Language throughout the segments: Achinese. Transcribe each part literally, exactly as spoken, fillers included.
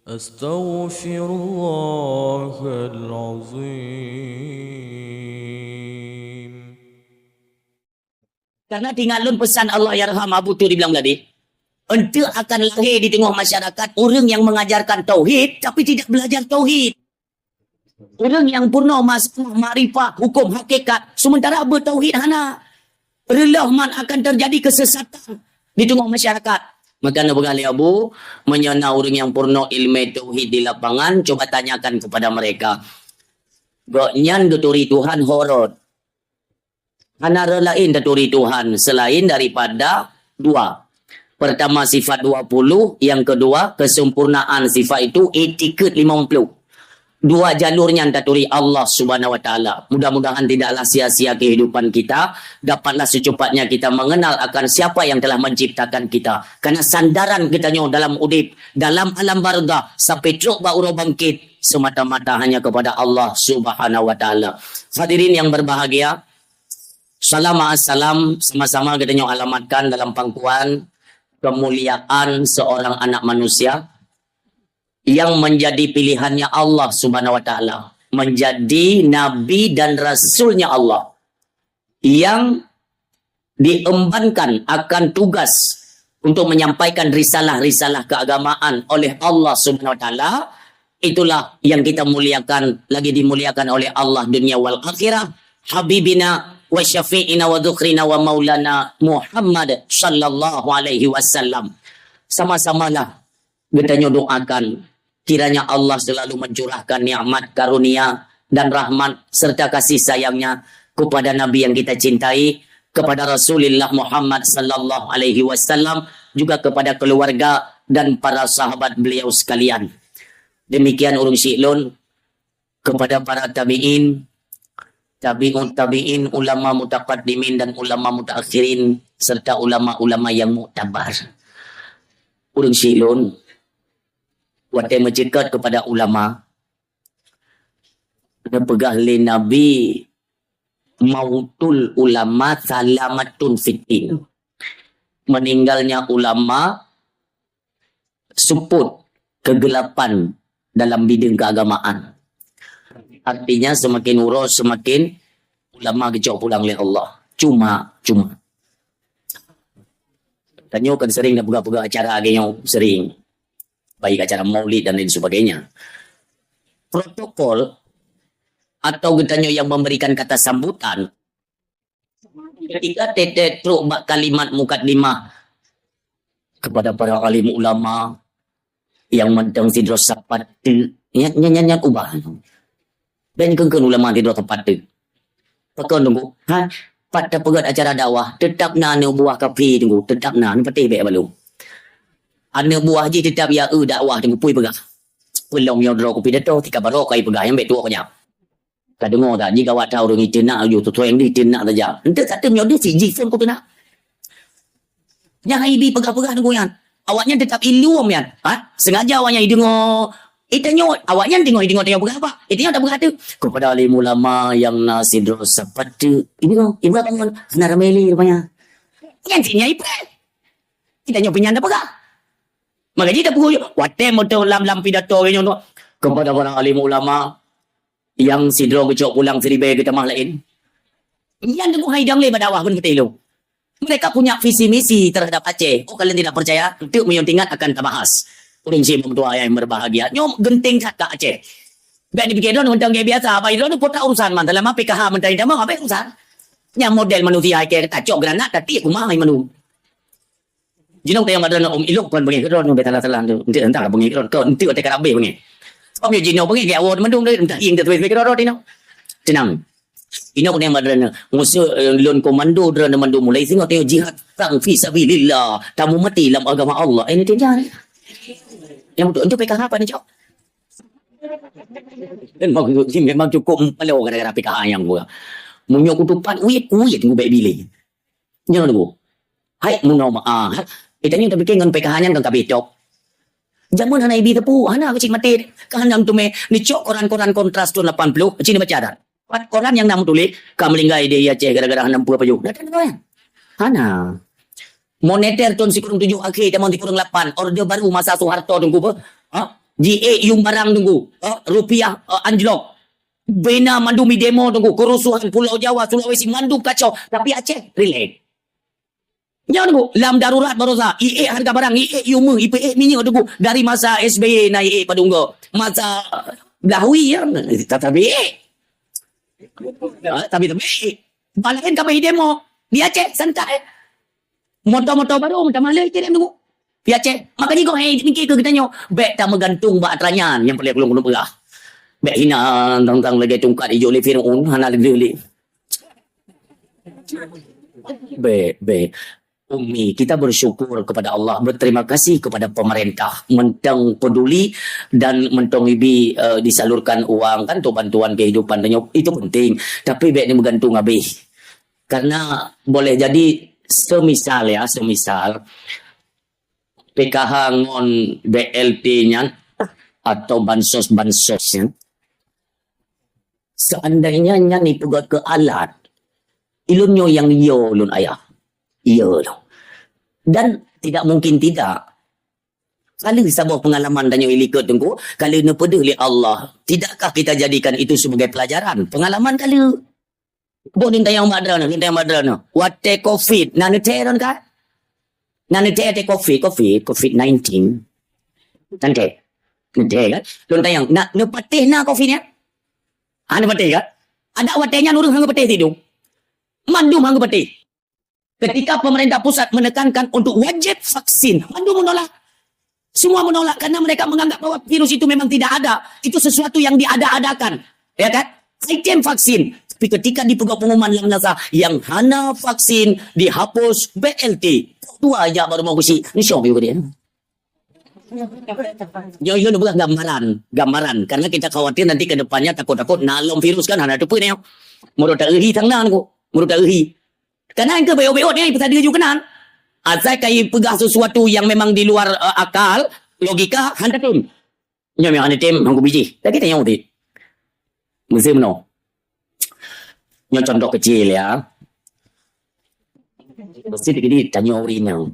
Astaghfirullahalazim. Karena ingat lôn pesan Allah yarham Abu Tu dibilang tadi, enteuk akan lahé di teungoh masyarakat ureuëng nyang mengajarkan tauhid tapi tidak belajar tauhid. Ureuëng nyang peurunoe masalah makrifat, hukum hakikat, sementara beutauhid hana. Reuloh man akan terjadi kesesatan di teungoh masyarakat. Maka neupeugah lé Abu, meunyoe na ureuëng nyang peurunoe ilmu tauhid di lapangan, coba tanyakan kepada mereka. Gobnyan geuturi Tuhan ho rot. Hana rot laén taturi Tuhan selain daripada dua. Pertama sifat dua puluh, yang kedua kesempurnaan sifat itu, itikad lima puluh. Dua jalur nyan taturi Allah Subhanahu wa Taala. Mudah-mudahan tidaklah sia-sia kehidupan kita, dapatlah secepatnya kita mengenal akan siapa yang telah menciptakan kita. Karena sandaran kita nyoe dalam udip, dalam alam barzakh, sampai trok bak uroe bangkit, semata-mata hanya kepada Allah Subhanahu wa Taala. Hadirin yang berbahagia, salam ma'as salam sama-sama geutanyoe alamatkan dalam pangkuan kemuliaan seorang anak manusia yang menjadi pilihannya Allah Subhanahu wa Taala, menjadi nabi dan rasulnya Allah, yang diembankan akan tugas untuk menyampaikan risalah-risalah keagamaan oleh Allah Subhanahu wa Taala. Itulah yang kita muliakan, lagi dimuliakan oleh Allah dunia wal akhirah, habibina wa syafi'ina wa dzukhrina wa maulana Muhammad sallallahu alaihi wasallam. Sama-samalah geutanyoe doakan, kiranya Allah selalu mencurahkan nikmat, karunia, dan rahmat serta kasih sayangnya kepada Nabi yang kita cintai, kepada Rasulullah Muhammad sallallahu alaihi wasallam, juga kepada keluarga dan para sahabat beliau sekalian. Demikian ureuëng syiek lôn, kepada para tabi'in, tabi'ut tabi'in, ulama mutaqaddimin dan ulama mutaakhirin, serta ulama-ulama yang muktabar. Ureuëng syiek lôn, watée meuceukat kepada ulama, neupeugah lé Nabi, "Mautul ulama salamatun fiddin." Meninggalnya ulama seupôt kegelapan dalam bidang keagamaan. Artinya, semakin uroe, semakin ulama geucok pulang lé Allah. Cuma, cuma. Tanyoe kan sering dah peugah-peugah acara lagée nyoe, sering. Baik acara maulid dan lain sebagainya. Protokol atau geutanyoe yang memberikan kata sambutan, ketika teuh-teuh trok bak kalimat mukadimah kepada para alim ulama yang mantong sidroe sapat teuk, nyan, nyan, nyan, nyan ubah. Dan keungkeun ulama sidroe sapat teuk. Pakon Teungku? Ha? Pat tapeugét acara dakwah, teutap na aneuk buah kafé Teungku, teutap na, neupatéh bék balom. Aneuk buah jih teutap ya eu dakwah Teungku, pui peugah. Peulom nyoe droe kupi dato, tika barô kai peugah nyang bék tuwoe keujak. Ka deungoe that, ji gawat that ureuëng iteunak laju tutoe nyang di iteunak saja. Enteuk ka teumeung deuh si jih phon ku teunak. Nyang hai bi peugah-peugah Teungku nyan. Awaknyan teutap ilom nyan. Ha? Sengaja awaknyan ideungoe. Itanyoe, awaknyan deungoe, ideungoe tanyoe peugah apa? Itanyoe tak peugah tu. Kepada alim ulama yang na sidroe sapat teuk. Ideungoe, ibu apa ngon? Hana ramé lé rupanya. Nyan cit nyan ipreh. Itanyoe pih nyan dah peugah. Maka jih dah peugah, watée meuteun lam, lam pidato nyoe tu. Kepada para alim ulama, nyang sidroe geucok pulang siribée geutamah laén. Nyan teungoh hai dang lé bak dakwah pun keutai lôn. Mereka punya visi misi terhadap Aceh. Oh, kalian tidak percaya? Enteuk meunyoe ingat akan tabahas. Ureuëng syiek meutuah yang berbahagia. Nyoe geunteng that ka Aceh. Bék dipikir droe mantong gaya biasa. Bagi droe pota urusan man. Dalam P K H mantong tamong, habéh urusan. Nyang model manusia ke tacok granat, tapi kumaha hai manu. Jinoe teuh nyang madra om ilok kon beungéh keudroe nyoe, salah-salah tu. Entah, entah beungéh keudroe, kau enteuk teuka rabeh beungéh. Sebab nyoe jinoe beungéh, gaya awak mandum tu, entah ing tu beungéh keudroe tu. Tenang. Inoe nyang madra, musoh, eh, lôn komando droe mandum mulai singoh teuh jihad perang fi sabilillah. Tamu mati lam agama Allah. Eh, ni tinja ni. Yang betul, enteuk P K H apa ni, Cok? Dan memang, memang cukup malu gara-gara P K H nyang gua. Meunyoe kutupat wit, wit gua baik bilih. Nyoe dulu. Hai, meunoe meu'ah. Itanyoe tapike ngon P K H nyan kan ka beucok. Jameun hana ibi teupeu, hana keucik maté. Ka hana teumé neucok koran-koran Kontras thon lapan ploh, cit neubaca that. Pat koran nyang na meutuléh, ka meuninggai di Aceh gara-gara hana meupeue pajoh. Dah tanda nyan. Hana. Moneter thon sikureueng tujoh akhé, tamong sikureueng lapan. Orde Baru masa Soeharto Teungku beuh. Ha? Ji ék yuem barang Teungku. Eh, rupiah, eh, anjlok. Bina mandum i demo Teungku. Kerusuhan Pulau Jawa, Sulawesi, mandum kacau. Tapi Aceh, rilek. Nyan Teungku, lam darurat barosa, i ék harga barang, i ék yuem, i peuék minyeuk Teungku. Dari masa S B Y na i ék padum go. Masa Blahui ya, tatabi ék. Ha, tapi tapi ék. Bak laén ka beuh i demo. Di Aceh, santai. Moto-moto baru, meutamah lé, Aceh, Teungku. Di Aceh. Makajih kok, hei, mikir keu geutanyoe. Bék tameugantung bak atra nyan, nyang paléng ulôn keuneuk peugah. Bék hina, tang-tang lagée tungkat ijok lé Fir'aun, hana lé. Bék, bék. Umi, kita bersyukur kepada Allah, berterima kasih kepada pemerintah. Mantong peduli dan mantong ibi, eh, disalurkan uang kan untuk bantuan kehidupan tanyoe, itu penting. Tapi bék ni meugantung habéh. Karena boleh jadi semisal ya, semisal P K H ngon B L T nyan atau bansos-bansos nyan. Seandainya nyan ipeugét keu alat, ilôn nyoe nyang yo lôn ayah. Yo lôn. Dan tidak mungkin tidak. Ka lheueh saboh pengalaman tanyoe ilikot Teungku, ka lheueh neupeudeuh lé Allah. Tidakkah kita jadikan itu sebagai pelajaran? Pengalaman ka lheueh. Boh lôn tanyong bak droeneuh, lôn tanyong bak droeneuh. Watée covid, na neuthée droeneuh ka? Na neuthée watée covid, covid, covid nineteen. Tantée. Neuthée kan? Lôn tanyong, na neupatéh na covid nyan? Ha, neupatéh kan? Adak watée nyan ureuëng hana geupatéh sidum. Mandum hana geupatéh. Ketika pemerintah pusat menekankan untuk wajib vaksin, mandum menolak. Semua menolak karena mereka menganggap bahwa virus itu memang tidak ada. Itu sesuatu yang diada-adakan. Ya kan? Item vaksin. Tapi ketika dipeugah pengumuman lam NASA, yang hana vaksin dihapus B L T. Dua aja baru mau besi. Ni syok juga dia. Nyoe, nyoe peugah gambaran, gambaran. Karena kita khawatir nanti ke depannya takut-takut na lom virus kan, hana teupeu nyoe. Meurot tak euhi sang nan ko. Meurot tak euhi. Karena engke beot-beot ni, pasal dia juga kenal. Asai kai peugah sesuatu yang memang di luar, eh, akal, logika, hana tem. Nyoe memang hana tem, hangku biji. Lagi tanya uti. Mesti meno. Nyoe contoh kecil ya. Mesti gini, tanyoe ureuëng inong.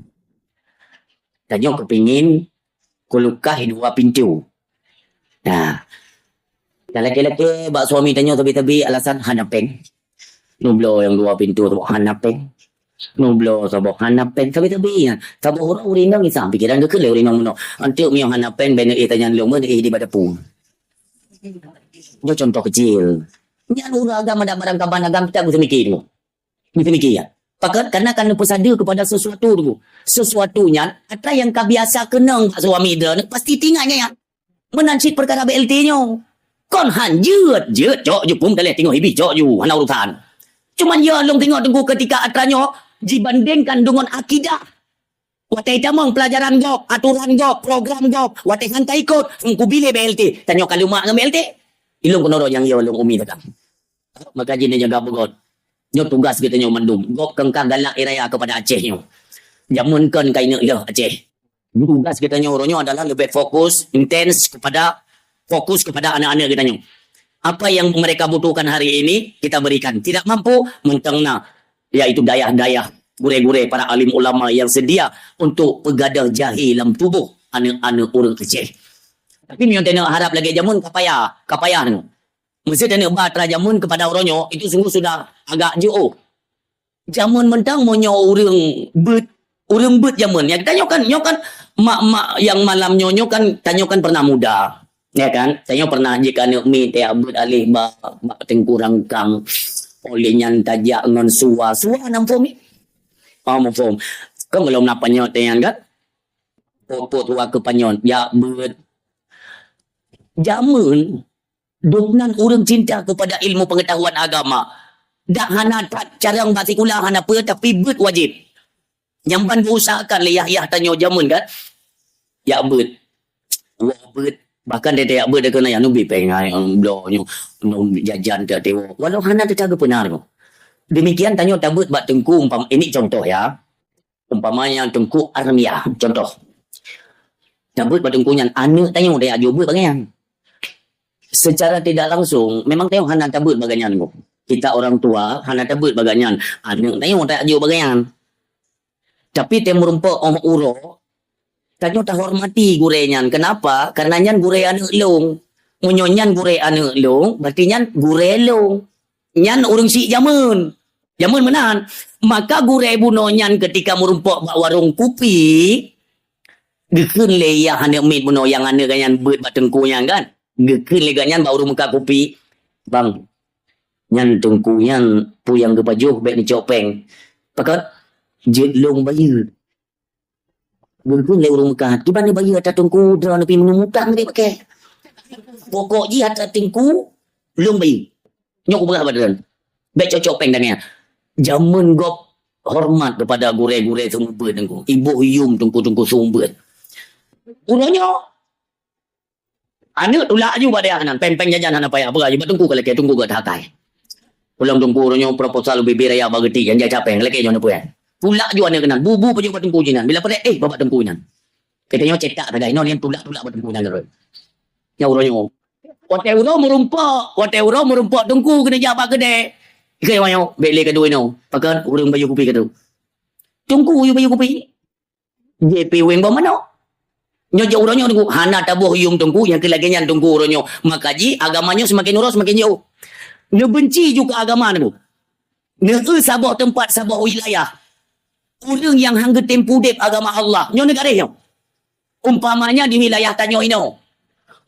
Tanyoe kepingin kulukah dua pintu. Nah, dan laki-laki bak suami tanyoe tabi-tabi alasan hana peng. Nublo yang dua pintu tu hana peng. Nublo saboh hana peng. Tabi-tabi ya. Saboh ureuëng ureuëng inong isam pikiran ke kele ureuëng inong meno. Antuk mio hana peng bene eh tanya lom eh di badapu. Nyoe contoh kecil. Nyan ureuëng agam ada barang kaban agam kita bisa mikir tu. Bisa mikir ya. Pakat karena kan peusada kepada sesuatu tu. Sesuatu nyan atra yang ka biasa keunong bak suami dia ni pasti tinggal nyan. Meunan cit perkara B L T nyoe. Kon han jeuet, jeuet cok ju pum daleh tengok hibi cok ju hana urusan. Cuman ya long tengok tengku ketika atra nyoe dibandingkan dengan akidah. Watée tamong pelajaran gob, aturan gob, program gob, watée han taikot, hangku bilé B L T. Tanyoe ka leumak ngon B L T. Ilong keunoe nyang yo long umi takam. Maka jih neujaga beugöt. Nyoe tugas geutanyoe mandum. Gob kengkang galak iraya kepada Aceh nyoe. Jameun kon kai neuk leuh Aceh. Tugas geutanyoe uroe nyoe adalah lebih fokus, intens kepada, fokus kepada anak-anak geutanyoe. Apa yang mereka butuhkan hari ini, kita berikan. Tidak mampu, mantong na, yaitu dayah-dayah, gurée-gurée, para alim ulama yang sedia untuk peugadôh jahe lam tuboh aneuk-aneuk ureuëng Aceh. Tapi meunyoe tanyoe harab lagée jameun, ka payah, ka payah nyoe. Meusé tanyoe ba atra jameun keupada uroe nyoe, itu sungguh sudah agak jiôh. Jameun mantong meunyoe ureuëng beuet, ureuëng beuet jameun. Ya, tanyoe kan, nyoe kan mak-mak yang malam nyoe, nyoe kan, tanyoe kan pernah muda. Ya kan? Tanyoe pernah jih ka aneuk miet, ya, beuet aleh bak, bak teungku rangkang. Oleh nyan tajak ngon sua. Sua na muphom? Oh, muphom. Kan belum na panyöt nyan kan? Pot-pot sua keu panyöt, jak beuet. Jameun Dum nan ureuëng cinta kepada ilmu pengetahuan agama. Dak hana that carong bak sikula hana peue, tapi beuet wajéb. Nyang ban beuusahakan lé yah-yah tanyoe jameun kan? Jak beuet. Woe beuet. Bahkan teuntèe jak beuet keunan yah neubi péng ai, bloe nyoe, nyoe jajan tiep-tiep woe. Walau hana teuka geupeuna nyoe. Demikian tanyoe tabeuet bak teungku umpama, ini contoh ya. Umpamanya Teungku Armia, contoh. Tabeuet bak teungku nyan, aneuk tanyoe tajak jok beuet bagai nyan. Secara tidak langsung, memang tanyoe hana tabeuet bagai nyan. Kita orang tua hana tabeuet bagai nyan. Aneuk tanyoe tajak jok bagai nyan. Tapi teuh meurumpok óh uroe, Tanyoe tahormati gurée nyan. Kenapa? Karena nyan gurée aneuëk lôn. Meunyoe nyan gurée aneuëk lôn, berarti nyan gurée lôn. Nyan ureuëng syiek jameun. Jameun meunan. Maka gurée bunoe nyan ketika meurumpok bak warong kupi, geukheun lé yah aneuëk miet bunoe nyang aneuëk geuh nyan beuet bak teungku nyan kan. Geukheun lé geuh nyan bak ureuëng meukat kupi. "Bang, nyan teungku nyan peue nyang geupajoh bék neucok péng. Pakon jeuet lôn bayeue." Geukheun lé ureuëng meukat, "Kiban neubayeue atra teungku, droeneuh pih meunumutang deh pakai. Pokok jih atra teungku, lôn bayeue. Nyoe kupeugah bak droeneuh. Bék cok-cok péng tangieng." Jameun gob hormat kepada gurée-gurée seumeubeuet teungku. Iboh yum teungku-teungku seumeubeuet. Uroe nyoe, aneuëk tulak aju bak dayah nan, péng-péng jajan hana payah, peugah aju bak teungku ka lakée, teungku ka takai. Ulôn teungku uroe nyoe proposal ubé-bé raya bak geuti, janjai capéng, lakée nyoe neupeu. Tulak aju aneuëk keunan, bu-bu pajoh bak teungku jinan. Bila parek, eh, bak teungku jinan. Kita nyoe cetak sagai, nyoe nian tulak-tulak bak teungku nyan terus. Nyoe uroe nyoe. Watée uroe meurumpok, watée uroe meurumpok teungku keuneuk jak bak keudée. Ikeu nyoe, bék lé kadu inoe. Pakon ureuëng bayeue kupi kadu. Teungku yue bayeue kupi. J P weng boh manok. Nyoe jak uroe nyoe teungku, hana taboh yum teungku, nyang keu lagée nyan teungku uroe nyoe. Maka jih agama nyoe seumaken uroe seumaken jiôh. Neubeunci ju keu agama teungku. Neueu saboh teumpat, saboh wilayah. Ureuëng nyang han geutem peudeb agama Allah. Nyoe neugaréh nyoe. Umpamanya di wilayah tanyoe inoe.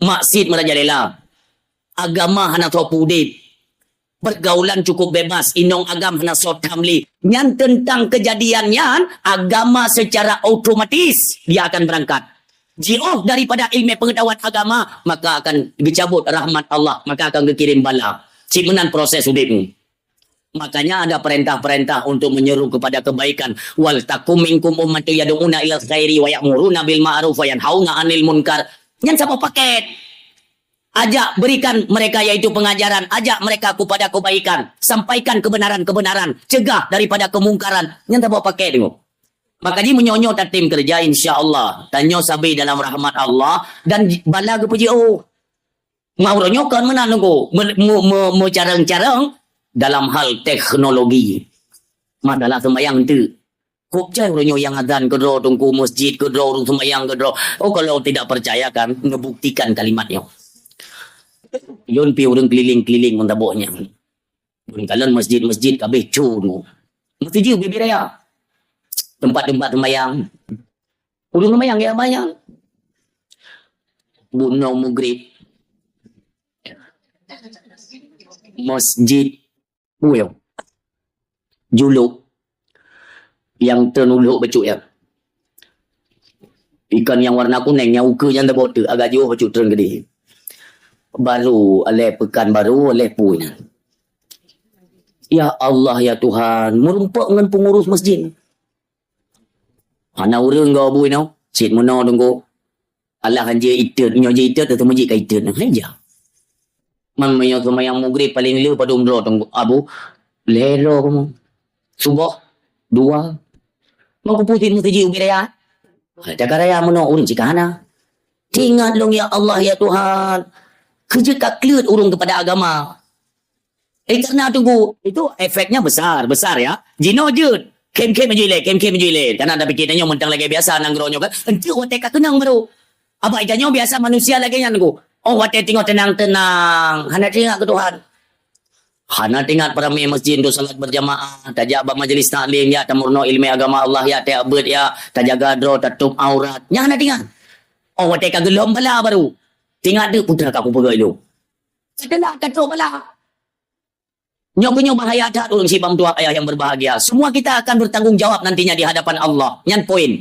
Maksiet meurajalela. Agama hana soe peudeb. Pergaulan cukup bebas, inong agam hana soe tham lé. Nyan teuntang keujadian nyan, agama secara otomatis dia akan berangkat. Jiôh daripada ilmu pengetahuan agama, maka akan geucabut rahmat Allah, maka akan geukirém bala. Cit meunan proses udeb nyoe. Makanya ada perintah-perintah untuk menyeru kepada kebaikan. "Wal takum minkum ummatun yad'una ilal khairi wa ya'muruna bil ma'ruf wa yanhauna 'anil munkar." Nyan saboh paket. Ajak berikan mereka yaitu pengajaran, ajak mereka kepada kebaikan, sampaikan kebenaran-kebenaran, cegah daripada kemungkaran. Nyan saboh paket teungku. Maka jih meunyoe-nyoe tatem keureuja, insya Allah, tanyoe sabe dalam rahmat Allah dan j-, bala geupeujiôh. Mah uroe nyoe kon meunan teungku, me-, me-, me-, meucarông-carông dalam hal teknologi. Masalah seumayang teuk. Kok jai uroe nyoe nyang azan keudroe teungku, masjid keudroe, ureuëng seumayang keudroe. Oh, kalau tidak percaya kan, ngebuktikan kalimat nyoe. Lôn pi ureuëng keliling-keliling ngon saboh nyan. Lôn kalon masjid-masjid kabeh cu. Meuseujid ubé-bé raya. Tempat-tempat seumayang. Ureuëng seumayang ya banyak. Bunoe mugrib. Masjid Uyueng. Julok. Nyang treun ulok bacut nyan. Ikan nyang warna kuneng nyang ukeue nyan tabok teuk, agak jiôh bacut treun keudeh. Baru alèh peukan baru alèh pui nyan. Ya Allah, ya Tuhan, meurumpok ngon peungurus masjid. Hana ureueng geuh bui nyoe, cit meunoe teungku. Alah han jeuet itot, nyoe jeuet itot, teuma jeuet ka itot. Hai ja. Man meunyoe seumayang mugrib paleng le padum droe teungku, Abu, lhèe droe kamoe. Suboh, dua. Man kupeue cit meuseujid ubit raya. Hai, takaraya meunoe ureueng cit ka hana. Teuingat lôn, ya Allah, ya Tuhan. Keu jeuet ka kleuet ureueng keupada agama. Eh, karena tunggu, itu efeknya besar, besar ya. Jinoe jeuet, khém-khém ju ilèe, khém-khém ju ilèe. Karena tapike tanyoe mantong lagèe biasa nanggroe nyoe kan. Enteuk watèe ka keunong baru. Abak tanyoe biasa manusia lagèe nyan tunggu. Oh, watèe teungoh teunang-teunang, hana teuingat keu Tuhan. Hana teuingat peuramé masjid untuk salat berjamaah, tajak bak majlis taklim, ya, tameurunoe ileumèe agama Allah, ya, tajak beuet, ya, tajaga droe, tatôb aurat. Nyan hana teuingat. Oh, watèe ka geulom bala baru. Teuingat deuh, peue ka kupeugah ilôn. Setelah ka trôk bala. Nyoe keuh nyoe bahaya that ureueng sibang tuha ayah yang berbahagia. Semua kita akan bertanggung jawab nantinya di hadapan Allah. Nyan poin.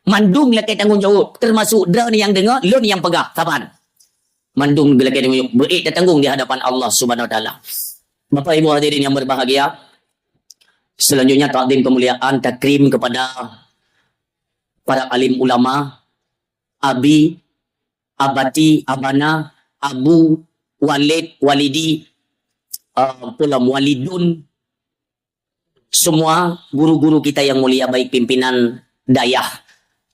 Mandum lakèe tanggung jawab, termasuk droeneuh nyang deungö, lôn nyang peugah, saban. Mandum lakèe tanggung jawab, beuék tatanggung di hadapan Allah Subhanahu wa Taala. Bapak Ibu hadirin yang berbahagia, selanjutnya takdim kemuliaan, takrim kepada para alim ulama, abi, abati, abana, abu, walid, walidi, eh, pulam walidun, semua guru-guru kita yang mulia, baik pimpinan dayah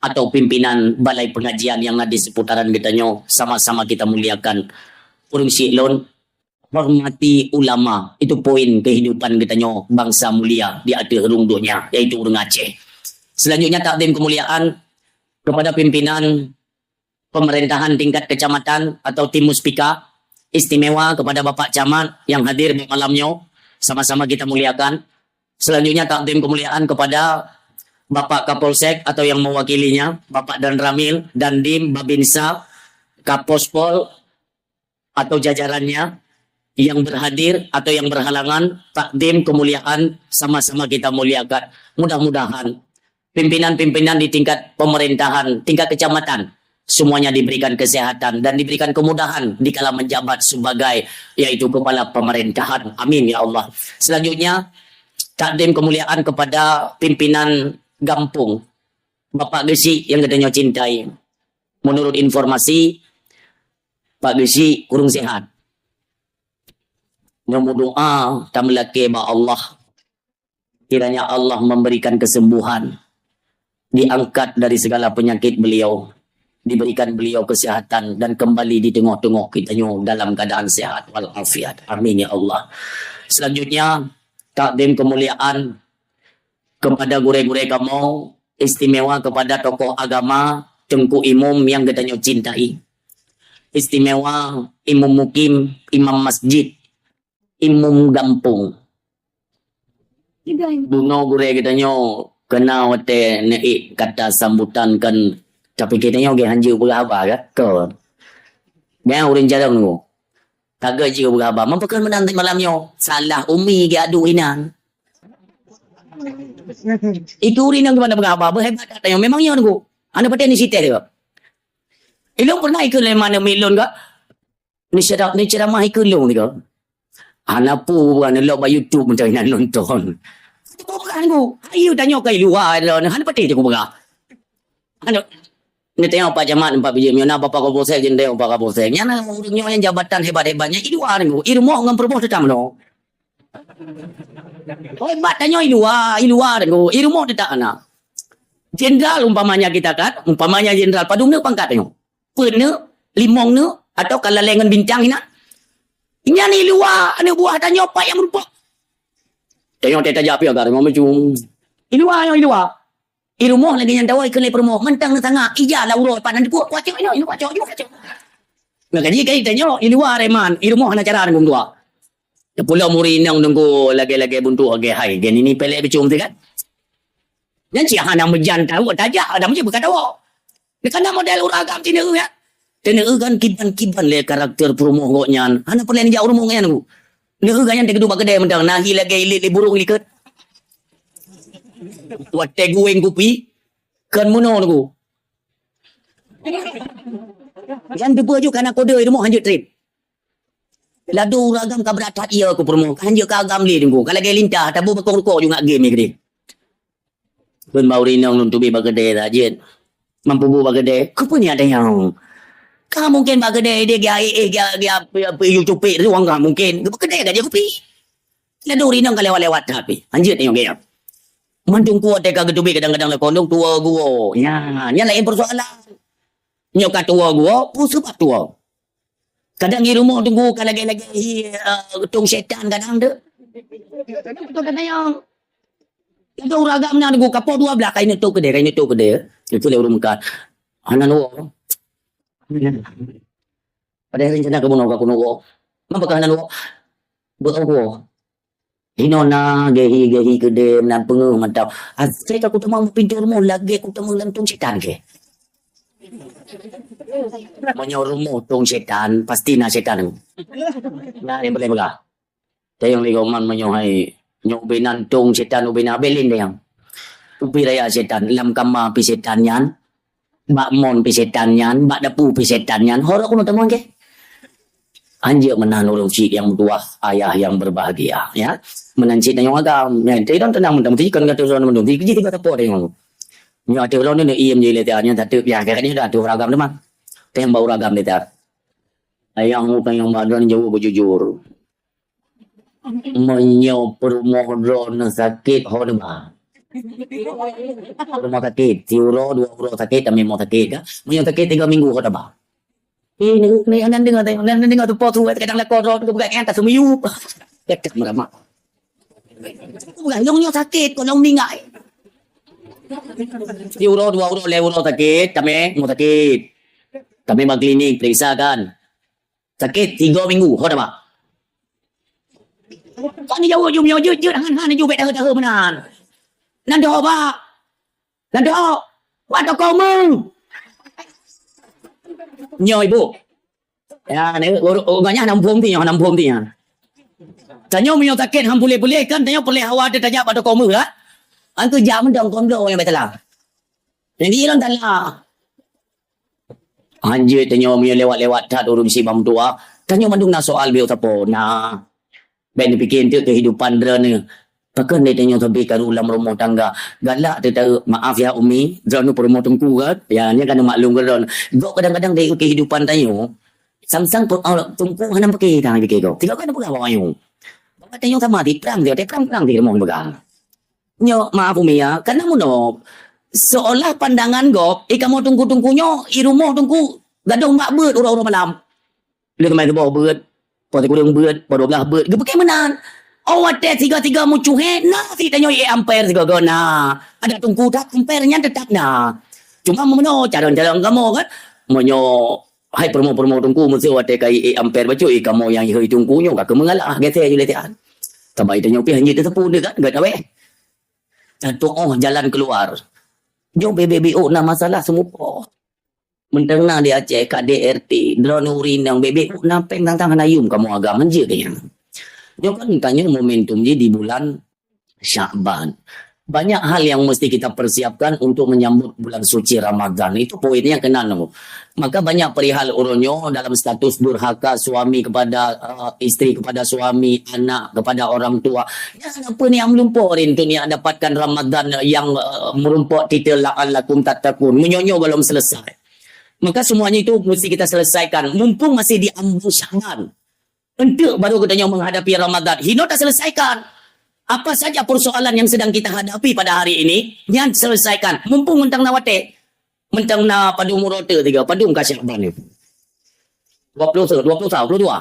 atau pimpinan balai pengajian yang na di seputaran geutanyoe, sama-sama kita muliakan. Ureueng syiek lôn, hormati ulama. Itu poin kehidupan geutanyoe, bangsa mulia di ateueh rhueng donya, yaitu ureueng Aceh. Selanjutnya, takdim kemuliaan, Kepada pimpinan pemerintahan tingkat kecamatan atau tim Muspika, istimewa kepada Bapak Camat yang hadir malam nyoe, sama-sama kita muliakan. Selanjutnya, takdim kemuliaan kepada Bapak Kapolsek atau yang mewakilinya, Bapak Danramil, Dandim, Babinsa, Kapospol, atau jajarannya yang berhadir atau yang berhalangan, takdim kemuliaan sama-sama kita muliakan. Mudah-mudahan pimpinan-pimpinan di tingkat pemerintahan, tingkat kecamatan, semuanya diberikan kesehatan dan diberikan kemudahan di kala menjabat sebagai, yaitu kepala pemerintahan. Amin ya Allah. Selanjutnya, takdim kemuliaan kepada pimpinan gampong, Bapak Geuchik yang geutanyoe cintai. Menurut informasi, Pak Geuchik kurang sehat. Nyoe meudoa tameulakée bak Allah, kiranya Allah memberikan kesembuhan, diangkat dari segala penyakit beliau, diberikan beliau kesehatan dan kembali di tengah-tengah kita nyoe dalam keadaan sehat walafiat. Amin ya Allah. Selanjutnya, takdim kemuliaan kepada gurée-gurée kamoe, istimewa kepada tokoh agama, Teungku Imum yang geutanyoe cintai. Istimewa Imum Mukim, Imam Masjid, Imum Gampong. Bunoe gurée geutanyoe keunan watée neuék kata sambutan kan, tapi geutanyoe geuhanjeuet peugah haba kan? Kon. Nyan ureuëng jarang nunggu. Ka geuh jeuet beuraba. Meunyoe pakon meunan malam nyoe, salah umi geuadu inan. Ikeu ureueng inong geuh meunan beuraba, beuhebat that tanyoe. Memang nyoe Teungku. Hana patéh ni siteh teuh. Ilôn pernah ikeu lé mana milôn ka. Ni ceramah, ni ceramah ikeu lôn teuh. Hana peue bukan lôn bak YouTube meuntang inan nonton. Teungku peugah Teungku. Ayo tanyoe ka i luwa lôn. Hana patéh Teungku peugah. Aneuk, neutanyong Pak Camat, Pak Bijéh, meunyoe na Bapak Kapolsek, jeuet neutanyong Pak Kapolsek. Nyan na ureueng nyoe nyang jabatan hebat-hebat nyan, i luwa Teungku, i rumoh ngon peurumoh teutap meunoe. Oh, hebat tanyoe i luwa, i luwa Teungku, i rumoh teutap hana. Jenderal umpamanya kita kan, umpamanya jenderal padum neuk pangkat tanyoe. Peuet neuk, limong neuk, atau ka lalée ngon bintang inan. Nyan i luwa aneuk buah tanyoe pat nyang meurumpok. Tanyoe teuh tajak piôh ka rumoh meucum. I luwa nyoe, i luwa. I rumoh lagée nyan tawoe keu lé peurumoh, mantong neusangap, ija lam uroe pat nan teupeue, kuacoe inoe, inoe kuacoe, inoe kuacoe. Maka jih kai tanyoe, i luwa reman, i rumoh hana cara Teungku dua. Teupeulom ureueng inong Teungku lagée-lagée buntok agée hai, gen ini pelek beucom teuh kan. Nyan cit hana meujan tawoe, tajak, ada meujan beuka tawoe. Neukana model ureueng agam tineu ya. Tineu kan kiban-kiban lé karakter peurumoh gobnyan. Hana peureulée neujak u rumoh nyan Teungku. Neu gobnyan teukeuduk bak keudée mantong, nahi lagée ilet lé burong likot. Watée guweng kupi, kon meunoe Teungku. Nyan teupeue ju kana kode i rumoh hanjeuet treb. Ladu ureueng agam ka brat that ie keu peurumoh, hanjeuet ka agam lé Teungku. Ka lagée lintah, tabu bakong rukok ju ngat game keudeh. Kheun bak ureueng inong lôn teubiet bak keudée that jeuet. Mampu bu bak keudée, keupeue nyan tanyong? Ka mungken bak keudée ideh gia éh, gia, gia, apa, apa, yue cupék ruang ka mungken. Bak keudée ka jeuet kupi. Ladu ureueng inong ka lewat-lewat that pih. Hanjeuet tanyong gaya. Mandum kuat teuka geuteubiet kadang-kadang lakoe lôn tuwoe guwoe. Nya, nyan laén peusoalan. Nyoe ka tuwoe guwoe, peue seubab tuwoe? Kadang i rumoh Teungku ka lagée-lagée hi, eh, tong setan kadang tu. Betul kata nyang. Kadang ureueng agam na Teungku, kapoh dua blah, kain neutôp keudeh, kain neutôp keudeh. Itu lé ureueng meukat. Hana nuwoe. Padahai rencana keu bunoe ka kunuwoe. Mapa ka hana nuwoe? Beu Allah. Hinoe na gehi-gehi keudeh meunan peungeuh mantong. Asai ka kutamong pintoe rumoh lagée kutamong lam tong setan keh. Meunyoe rumoh tong setan, pasti na setan. Nah, nyang paleng peugah. Tayong lé goman meunyoe hai, nyoe ubé nan tong setan ubé na belén tayong. Ubé raya setan, lam kama pi setan nyan. Bak mon pi setan nyan, bak dapu pi setan nyan, horok keunoe tamong keh. Hanjeuet meunan ureueng chik nyang meutuwah, ayah nyang berbahagia, ya. Meunan cit nyang agam, ya, teuh droen teunang mantong, teuh kon gata droen mantong, teuh jih tiba teupot nyang. Nyoe ateueh droen nyoe iem jih lé teuh, nyoe tateueh, ya, keu nyoe dah ateueh ureueng agam teuma. Teuh nyang bak ureueng agam lé teuh. Ayah mu teuh nyang bak droen jaweueb beujujur. Meunyoe peurumoh droeneuh sakét, ho neuba. Rumoh sakét, siuroe, dua uroe sakét, tamé mo sakét ka. Meunyoe sakét tiga minggu, ho taba. Eh, ni, ni, nan deungoe, nan deungoe tu po tu, kadang lakoe droeneuh peugah nyan taseumeuyueb. Cakap meuramak. Peugah, "Lôn nyoe sakét, kon lôn meuninggai." Siuroe, dua uroe, lhèe uroe sakét, tamè, mo sakét. Tamè bak klinik, periksa kan. Sakét tiga minggu, ho tabah. Kan jaweueb ju meunyoe jeuet, jeuet, han, han, ju bèk tahe-tahe meunan. Nan doh bak. Nan doh. Bak toko meu. Nyoe ibu. Ya, ni, ureueng nyan hana muphom ti nyoe, hana muphom ti nyoe. Tanyoe meunyoe sakét han puléh-puléh kan, tanyoe peureulèe hawa teuh tajak bak toko meu kan. An keu jak meudong kondom nyang bèk salah. Jadi lôn salah. Hanjeuet tanyoe meunyoe lewat-lewat that ureueng sibang meutuah, tanyoe mandum na soal beu sapo. Nah, bèk neupike enteuk kehidupan droeneuh. Pakon lé tanyoe sabe karu lam rumoh tangga. Galak teuh taeu, maaf ya Umi, droeneuh peurumoh teungku kan? Ya, nyan kan maklum keu droeneuh. Gob kadang-kadang dari kehidupan tanyoe, sang-sang pun, oh, teungku hana pike, hana pike gob. Tiga kan peugah bak ayong. Bak tanyoe sama di prang dia, prang-prang di rumoh peugah. Nyoe, maaf Umi ya, karena meunoe, seolah pandangan gob, i kamoe teungku-teungku nyoe, i rumoh teungku, gadôh mak beuet uroe-uroe malam. Lheuh teumai suboh beuet, po sikureueng beuet, po dua blah beuet, geupike meunan. Oh, watèe sigo-sigo meucuhe, na sit tanyoe i amper sigo-go na. Ada teungku that, amper nyan teutap na. Cuma meunoe, calon-calon kamoe kan, meunyoe hai peurumoh-peurumoh teungku, meuseu watèe ka i amper bacut, i kamoe nyang i teungku nyoe, ka keu meungalah, gesè ju lé siat. Sabai tanyoe pih hanjeuet teuseupue kan, gata weh. Tatuoh jalan keluar. Nyoe bèk-bèk na masalah seumupoh. Mantong na di Aceh, ka D R T, droeneuh ureueng inong bèk-bèk na péng tang-tang hana yum kamoe agam hanjeuet nyan. Nyoe kan tanyoe momentum jih di bulan Syakban. Banyak hal yang mesti kita persiapkan untuk menyambut bulan suci Ramadan. Itu poinnya keunan. Maka banyak perihal ureueng nyoe dalam status durhaka suami kepada, eh, isteri kepada suami, anak kepada orang tua. Nyan peue nyang meulumpoe rintu nyan dapatkan Ramadan yang, eh, meurumpok titel la'allakum tattaqun. Meunyoe nyoe belum selesai. Maka semuanya itu mesti kita selesaikan mumpung masih di ambang Syakban. Enteuk baru geutanyoe menghadapi Ramadan. Hino taselesaikan. Apa saja persoalan yang sedang kita hadapi pada hari ini, nyan selesaikan. Mumpung mantong na watèe. Mantong na padum uroe teuh tiga, padum ka Syakban nyoe. Dua puluh satu, dua puluh satu, dua puluh dua.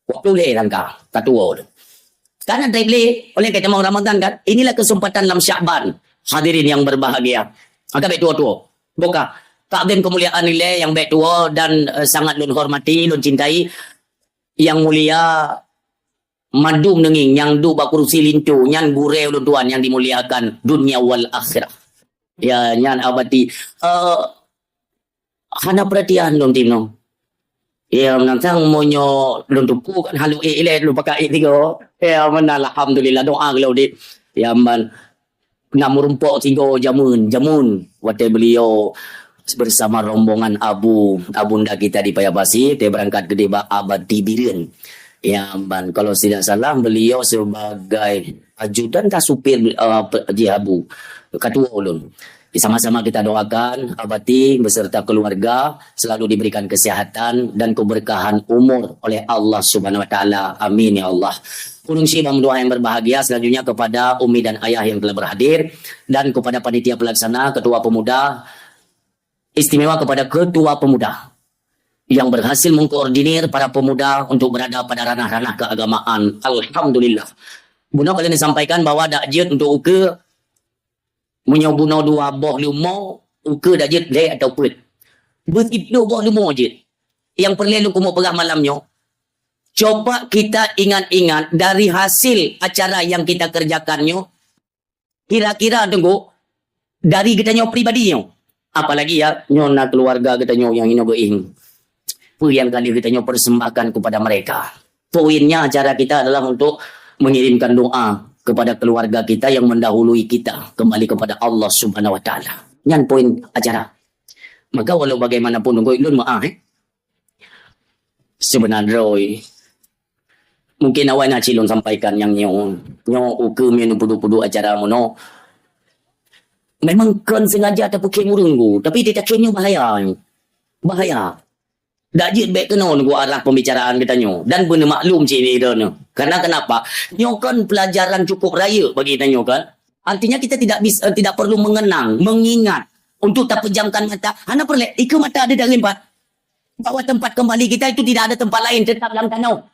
Dua puluh lhèe langkah, ka tuwoe. Sekarang dari beli, oleh kata mau Ramadan kan, inilah kesempatan lam Syakban. Hadirin yang berbahagia. Maka bèk tuwoe-tuwoe. Buka. Takzim kemuliaan ilèe nyang bèk tuwoe dan, eh, sangat lôn hormati, lôn cintai. Yang mulia mandum neungieng nyang duek bak kursi linto, nyan gurèe ulôn tuan nyang dimuliakan dunia wal akhirah. Ya, nyan abati, eh, hana perhatian lôn tim nyoe. Ya, meunan sang meunyoe lôn tupu kan halo ék ilèe lôn pakai ék tiga. Ya, meunan alhamdulillah doa geuleu udép. Ya, ban na meurumpok sigoe jameun, jameun watèe beliau bersama rombongan abu, abunda kita di Paya Basi, watèe berangkat keudéh bak Abati Bireuen. Ya, ban kalau tidak salah beliau sebagai ajudan kah supir, eh, pe-, jih abu, katuwo ulôn. Sama-sama kita doakan Abati beserta keluarga selalu diberikan kesehatan dan keberkahan umur oleh Allah Subhanahu Wa Taala. Amin ya Allah. Ureueng syik bang meutuah yang berbahagia, selanjutnya kepada umi dan ayah yang telah berhadir dan kepada panitia pelaksana, ketua pemuda, istimewa kepada ketua pemuda yang berhasil mengkoordinir para pemuda untuk berada pada ranah-ranah keagamaan. Alhamdulillah. Bunoe ka lheueh disampaikan bahwa dak jeuet untuk ukeue. Meunyoe bunoe dua boh leumo, ukeue dak jeuet lhèe atawa peuet. Beusiploh boh leumo jeuet. Nyang peureulèe lôn keumeung peugah malam nyoe, coba kita ingat-ingat dari hasil acara yang kita kerjakan nyoe, kira-kira teungku, dari geutanyoe pribadi nyoe. Apalagi ya, nyoe na keluarga geutanyoe nyang inoe geuieng. Peue nyang ka lheueh geutanyoe persembahkan kepada mereka. Poinnya acara kita adalah untuk mengirimkan doa kepada keluarga kita yang mendahului kita kembali kepada Allah Subhanahu Wa Taala. Nyan poin acara. Maka walau bagaimanapun, teungku, lôn meu'ah, eh. Seubeuna droe, mungkin awai na cit lôn sampaikan nyang nyoe. Nyoe ukeue meunyoe peuduek-peuduek acara meunoe. Memang kon sengaja tapeukhém ureueng, tapi teutakém nyoe bahaya. Bahaya. Dak jeuet bèk keunoe nunggu arah pembicaraan geutanyoe dan beuneumaklum cit droeneuh. Karena kenapa? Nyoe kan pelajaran cukup rayeuk bagi tanyoe kan. Artinya kita tidak bis-, eh, tidak perlu mengenang, mengingat untuk tapejamkan mata. Hana peureulèe, ikeue mata ada dalam pat. Bahwa tempat kembali kita itu tidak ada tempat lain, tetap lam tanoh.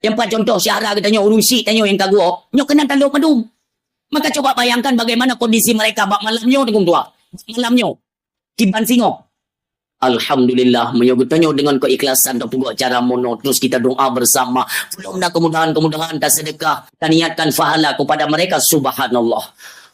Nyang pat contoh syedara geutanyoe, ureueng syik tanyoe nyang ka geuwoe, nyoe keunan talop mandum. Maka coba bayangkan bagaimana kondisi mereka bak malam nyoe, Teungku meutuah. Bak malam nyoe. Kiban singoh. Alhamdulillah, meunyoe geutanyoe deungon keikhlasan tapeubuet cara meunoe, terus kita doa bersama, peulom na kemudahan-kemudahan, tasedekah, taniatkan pahala kepada mereka, subhanallah.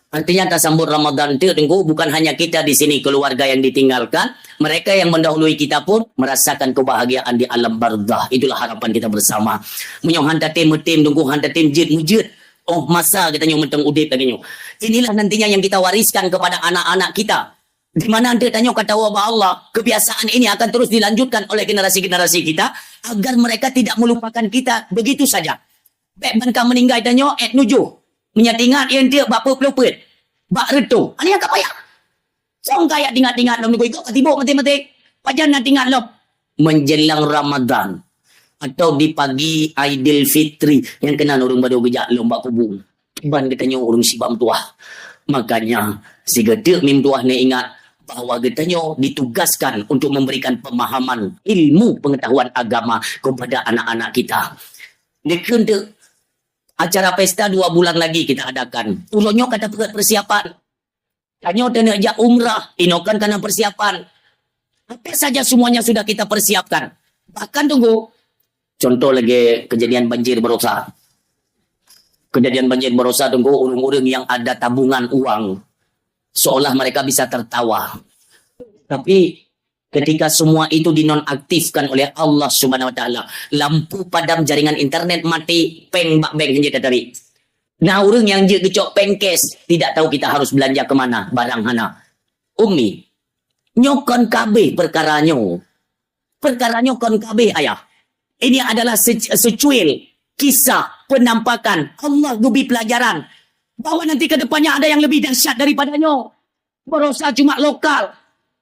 Artinya, tasambut Ramadan tu, Teungku, bukan hanya kita di sini, keluarga yang ditinggalkan, mereka yang mendahului kita pun merasakan kebahagiaan di alam barzakh. Itulah harapan kita bersama. Meunyoe han tatem meutem, Teungku, han tatem jeuet meujeuet, oh, masa geutanyoe mantong udeb lagée nyoe. Inilah nantinya yang kita wariskan kepada anak-anak kita. Di mana geutanyoe ka tawoe bak Allah, kebiasaan ini akan terus dilanjutkan oleh generasi-generasi kita, agar mereka tidak melupakan kita begitu saja. Bék ban ka meuninggai tanyoe, ék nujoh. Meunyo tingat, ié enteuk bak peuet ploh peuet. Bak reutôh. Ani nyang ka payah. Song ka jak tingat-tingat lom, nyoe ka tibok maté-maté. Pajan na tingat lom. Menjelang Ramadan atau di pagi Aidilfitri, nyang keunan ureuëng baru geujak lom bak kubu. Kiban geutanyoe ureuëng sibak meutuah. Makanya, sigoe teuk mi meutuah neuingat bahwa geutanyoe ditugaskan untuk memberikan pemahaman ilmu pengetahuan agama kepada anak-anak kita. Dikheun teuk, acara pesta dua bulan lagi kita adakan. Uroe nyoe ka tapeugot persiapan. Tanyoe taneuk jak umrah, inoe kan kana persiapan. Apa saja semuanya sudah kita persiapkan. Bahkan, Teungku, contoh lagée kejadian banjir barosa. Kejadian banjir barosa, Teungku, ureuëng-ureuëng yang ada tabungan uang, seolah mereka bisa tertawa. Tapi ketika semua itu dinonaktifkan oleh Allah Subhanahu Wa Taala, lampu padam, jaringan internet mati, péng bak bank hana tatarik. Na ureuëng nyang jeuet geucok péng cash, tidak tahu kita harus belanja ke mana, barang hana. Umi, nyoe kon ka abéh peukara nyoe. Peukara nyoe kon ka abéh, ayah. Ini adalah se-, secuil kisah penampakan Allah geubri pelajaran bahwa nanti ke depannya ada yang lebih dahsyat daripada nyoe. Barosa cuma lokal.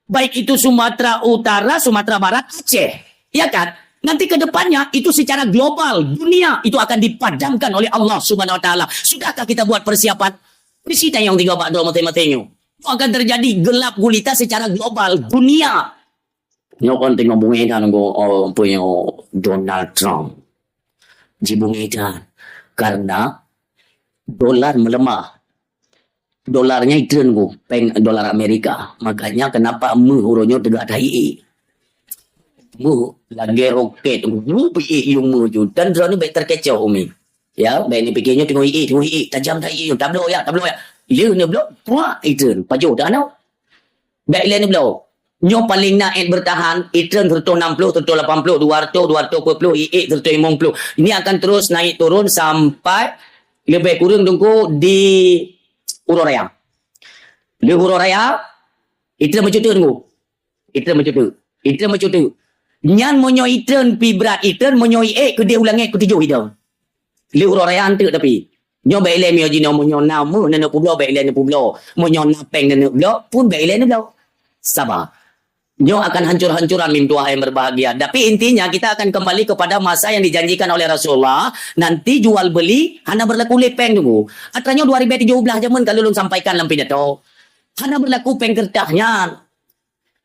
Baik itu Sumatera Utara, Sumatera Barat, Aceh. Ya kan? Nanti ke depannya itu secara global, dunia itu akan dipadamkan oleh Allah Subhanahu Wa Taala. Sudahkah kita buat persiapan? Bisi tanyong tiga bak dua maté-maté nyoe. Itu akan terjadi gelap gulita secara global, dunia. Nyoe kon teungoh bungéh that nunggu, oh, peue nyoe, Donald Trump. Jibungéh that karena dolar melemah. Dolarnya itreun ku, péng dolar Amerika. Makanya kenapa meuh uroe nyoe teuga that iék. Meuh lagée roket, wup, iék yum meuh ju. Dan droeneuh bék terkecoh, Umi. Ya, bék neupiké nyoe teungoh iék, teungoh iék, tajam that iék, tabloe ya, tabloe ya. Lheueh neubloe, puak itreun, pajoh dah nyoe. Bék ilée neubloe. Nyoe paléng na ék bertahan, itreun seratus enam puluh, seratus lapan puluh, dua ratus, dua ratus dua puluh, iék seratus limong puluh. Ini akan terus naik turun sampai lebih kurang Teungku di uroe raya. Lheueh uroe raya, itreun meucuteuk Teungku. Itreun meucuteuk. Itreun meucuteuk. Nyan meunyoe itreun pi brat itreun, meunyoe iék keudeh u langét keutujoh idong. Lheueh uroe raya anteuk tapi. Nyoe bék ilée miyueb jinoe meunyoe na meuh neuneuk peubloe, bék ilée neupeubloe. Meunyoe na péng neuneuk bloe, pun bék ilée neubloe. Saba. Nyoe akan hancur-hancuran mi meutuah yang berbahagia. Tapi intinya kita akan kembali kepada masa yang dijanjikan oleh Rasulullah. Nanti jual beli hana berlaku lé péng Teungku. Atra nyoe dua ribu tujuh belas jameun ka lôn sampaikan lam pidato. Hana berlaku péng kertas nyan.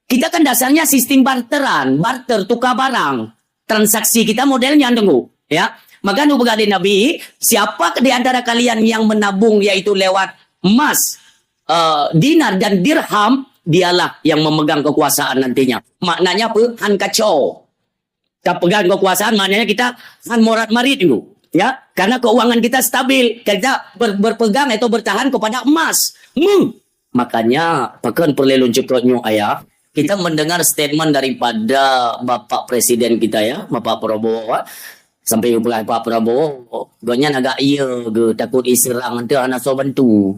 Kita kan dasarnya sistem barteran, barter, tukar barang. Transaksi kita model nyan Teungku, ya. Maka nu peugah lé Nabi, siapa di antara kalian yang menabung yaitu lewat emas, eh, dinar dan dirham, dialah yang memegang kekuasaan nantinya. Maknanya apa? Han kaco. Tapegang kekuasaan maknanya kita han morat marit Teungku, ya. Karena keuangan kita stabil, kita ber-, berpegang atau bertahan kepada emas. Meuh. Makanya, pakon peureulée lôn cukot nyoe ayah, kita mendengar statement daripada Bapak Presiden kita ya, Bapak Prabowo. Sampai peugah Pak Prabowo, gobnyan agak iya geuh takot iseurang teuh hana soe bantu.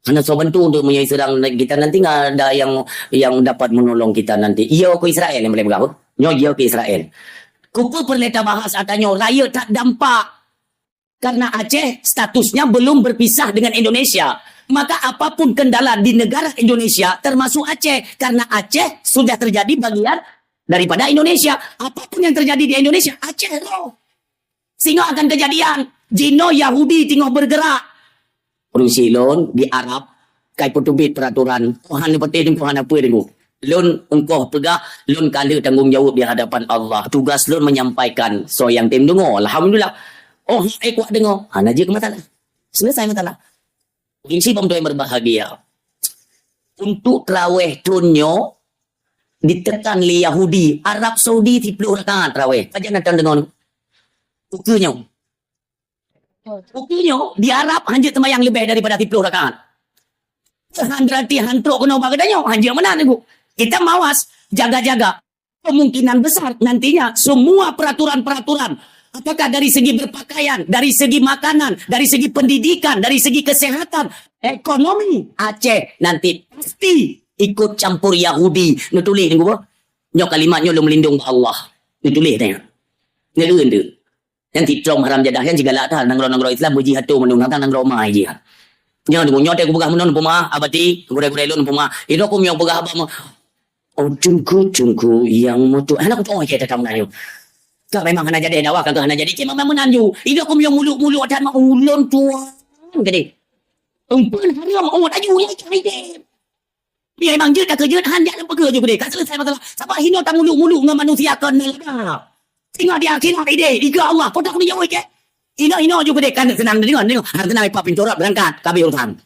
Hana soe bantu untuk meunyoe iseurang kita nanti nggak ada yang, yang dapat menolong kita nanti. Iya ke Israel yang boleh peugah. Nyoe iya ke Israel. Kupeue peureulée tabahas ata nyoe rayeuk that dampak. Karena Aceh statusnya belum berpisah dengan Indonesia. Maka apapun kendala di negara Indonesia, termasuk Aceh, karena Aceh sudah terjadi bagian daripada Indonesia. Apapun yang terjadi di Indonesia, Aceh roh. Singoh akan kejadian. Jinoe Yahudi tingoh bergerak. Ureuëng silon di Arab, kai peuteubiet peraturan. Tuhan ni peuteh Teungku hana peue Teungku. Lôn engkoh peugah, lôn ka lheueh tanggong jaweueb di hadapan Allah. Tugas lôn menyampaikan soe nyang tem deungoe. Alhamdulillah. Oh, hai kuat deungoe. Hana jeuet keu masalah. Selesai masalah. Gengsi bang tuan berbahagia. Untuk traweh thon nyoe ditekan lé Yahudi, Arab Saudi siplôh rakaat traweh. Pajan datang deungon. Ukeue nyoe. Ukeue nyoe di Arab hanjeuet sembahyang leubeh daripada siplôh rakaat. Hana berarti han trok keunoe bak geutanyoe, hanjeuet meunan, Teungku. Kita mawas, jaga-jaga. Kemungkinan besar nantinya semua peraturan-peraturan, apakah dari segi berpakaian, dari segi makanan, dari segi pendidikan, dari segi kesehatan, ekonomi, Aceh nanti pasti ikut campur Yahudi. Neutuléh Teungku bah. Nyoe kalimat nyoe lôn meulindong bak Allah. Neutuléh tanya. Neueun tu. Nyang titrong haram jadah nyan jigalak that nanggroe-nanggroe Islam beuji atô meunong tang nanggroe ma jih. Nyoe deungoe nyoe teuh kupeugah meunan peumah abati gurée-gurée lôn peumah. Inoe kum nyang peugah haba meuh. Oh, cungku, cungku yang mutu. Hana kutu'oh cek tatang Melayu. Ka memang hana jadi dakwah, ka hana jadi cek memang meunan ju. Inoe kum nyang muluk-muluk that mah ulôn tuan gede. Umpeun haram oh taju ya cai deh. Biar memang jeuet ka keujeuet han jak lam peugah ju gede. Ka selesai masalah. Sabab hino tamuluk-muluk ngon manusia kon lada. Singoh di akhirat ideh, di Allah. Podak ni jauh ke? Ino-ino ju gede kan senang deungon, deungon. Hana tenang ipa pintu rot berangkat, ka habéh urusan.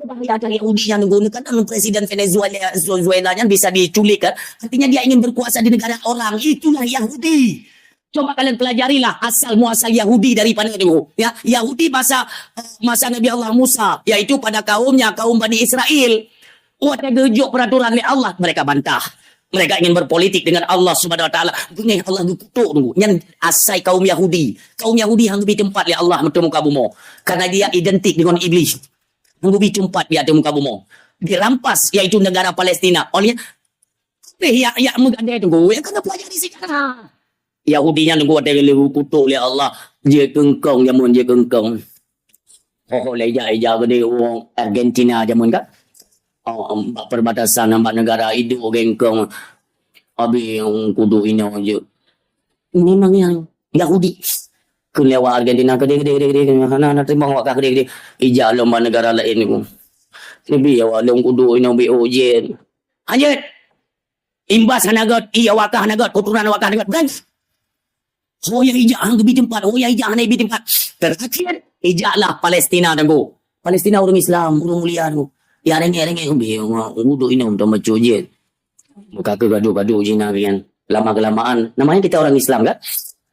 Bahaya dari Yahudi yang nunggu ni kan presiden Venezuela, Venezuela nyan bisa diculik kan. Artinya dia ingin berkuasa di negara orang. Itulah Yahudi. Coba kalian pelajarilah asal muasal Yahudi dari mana dulu. Ya, Yahudi masa eh, masa Nabi Allah Musa, yaitu pada kaumnya kaum Bani Israel. Watée geujok peraturan lé Allah, mereka bantah. Mereka ingin berpolitik dengan Allah Subhanahu Wa Taala. Beungéh Allah geukutuk dulu. Nyan asai kaum Yahudi. Kaum Yahudi hang bi tempat lé Allah meuteumuka bumoe. Karena dia identik dengan iblis. Hang bi tempat di ateueh muka bumoe. Dirampas yaitu negara Palestina. Oleh ya ya meugadai tu, ya kena pelajari sejarah. Yahudi nyan watée lé kutuk lé Allah, jeuet keungkong jameun jeuet keungkong. Ho ho lé ija-ija geude wong Argentina jameun kan. Oh, bak perbatasan bak negara iduek keungkong. Abi kudu inoe jeuet. Memang yang Yahudi. Keu lewat Argentina gede gede gede gede. Hana hana teurimong awak ka gede gede. Ija lom bak negara laén ku. Nebi awak lom kudu inoe bi ujian. Anjir. Imbas hana gèt, i awak ka hana gèt, keturunan awak ka hana gèt. Bukan? Ho ya ijak hana geubri teumpat, ho ya ijak hana geubri teumpat. Terakhir, ijaklah Palestina teungku. Palestina ureueng Islam, ureueng mulia teungku. Ya rengek-rengek umbi, ureueng duduk inong tu macam jin. Buka ke gaduh-gaduh jin hari kan. Lama kelamaan, namanya kita orang Islam kan?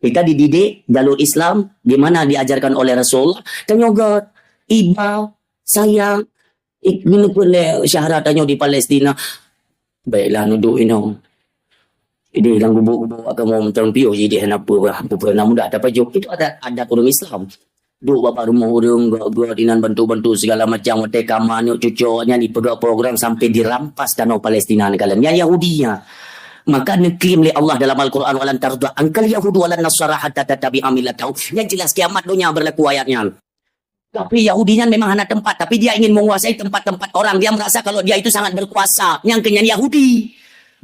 Kita dididik jalur Islam, di mana diajarkan oleh Rasulullah. Tanyoe gèt, iba, sayang, Ik, geuneupeue lé syahra tanyoe di Palestina. Baiklah, neuduek inong. Ideh lam gubuk-gubuk agama macam piôh jih deh na peue bah, peue na mudah tapajôh. Itu adat, adat ureueng Islam. Duek bak rumoh ureueng, gèt-gèt inan bantu-bantu segala macam, watèe kama aneuk cucoe nyan dipeugah program sampai dirampas tanoh Palestina neukalon. Nyan Yahudi nyan. Maka neuklaim lé Allah dalam Al-Quran, "Walan tarda ankal yahudu walan nasara hatta tattabi'a millatahum." Nyan jelas kiamat donya berlaku ayat nyan. Tapi Yahudi nyan memang hana tempat, tapi dia ingin menguasai tempat-tempat orang. Dia merasa kalau dia itu sangat berkuasa. Nyang keu nyan Yahudi.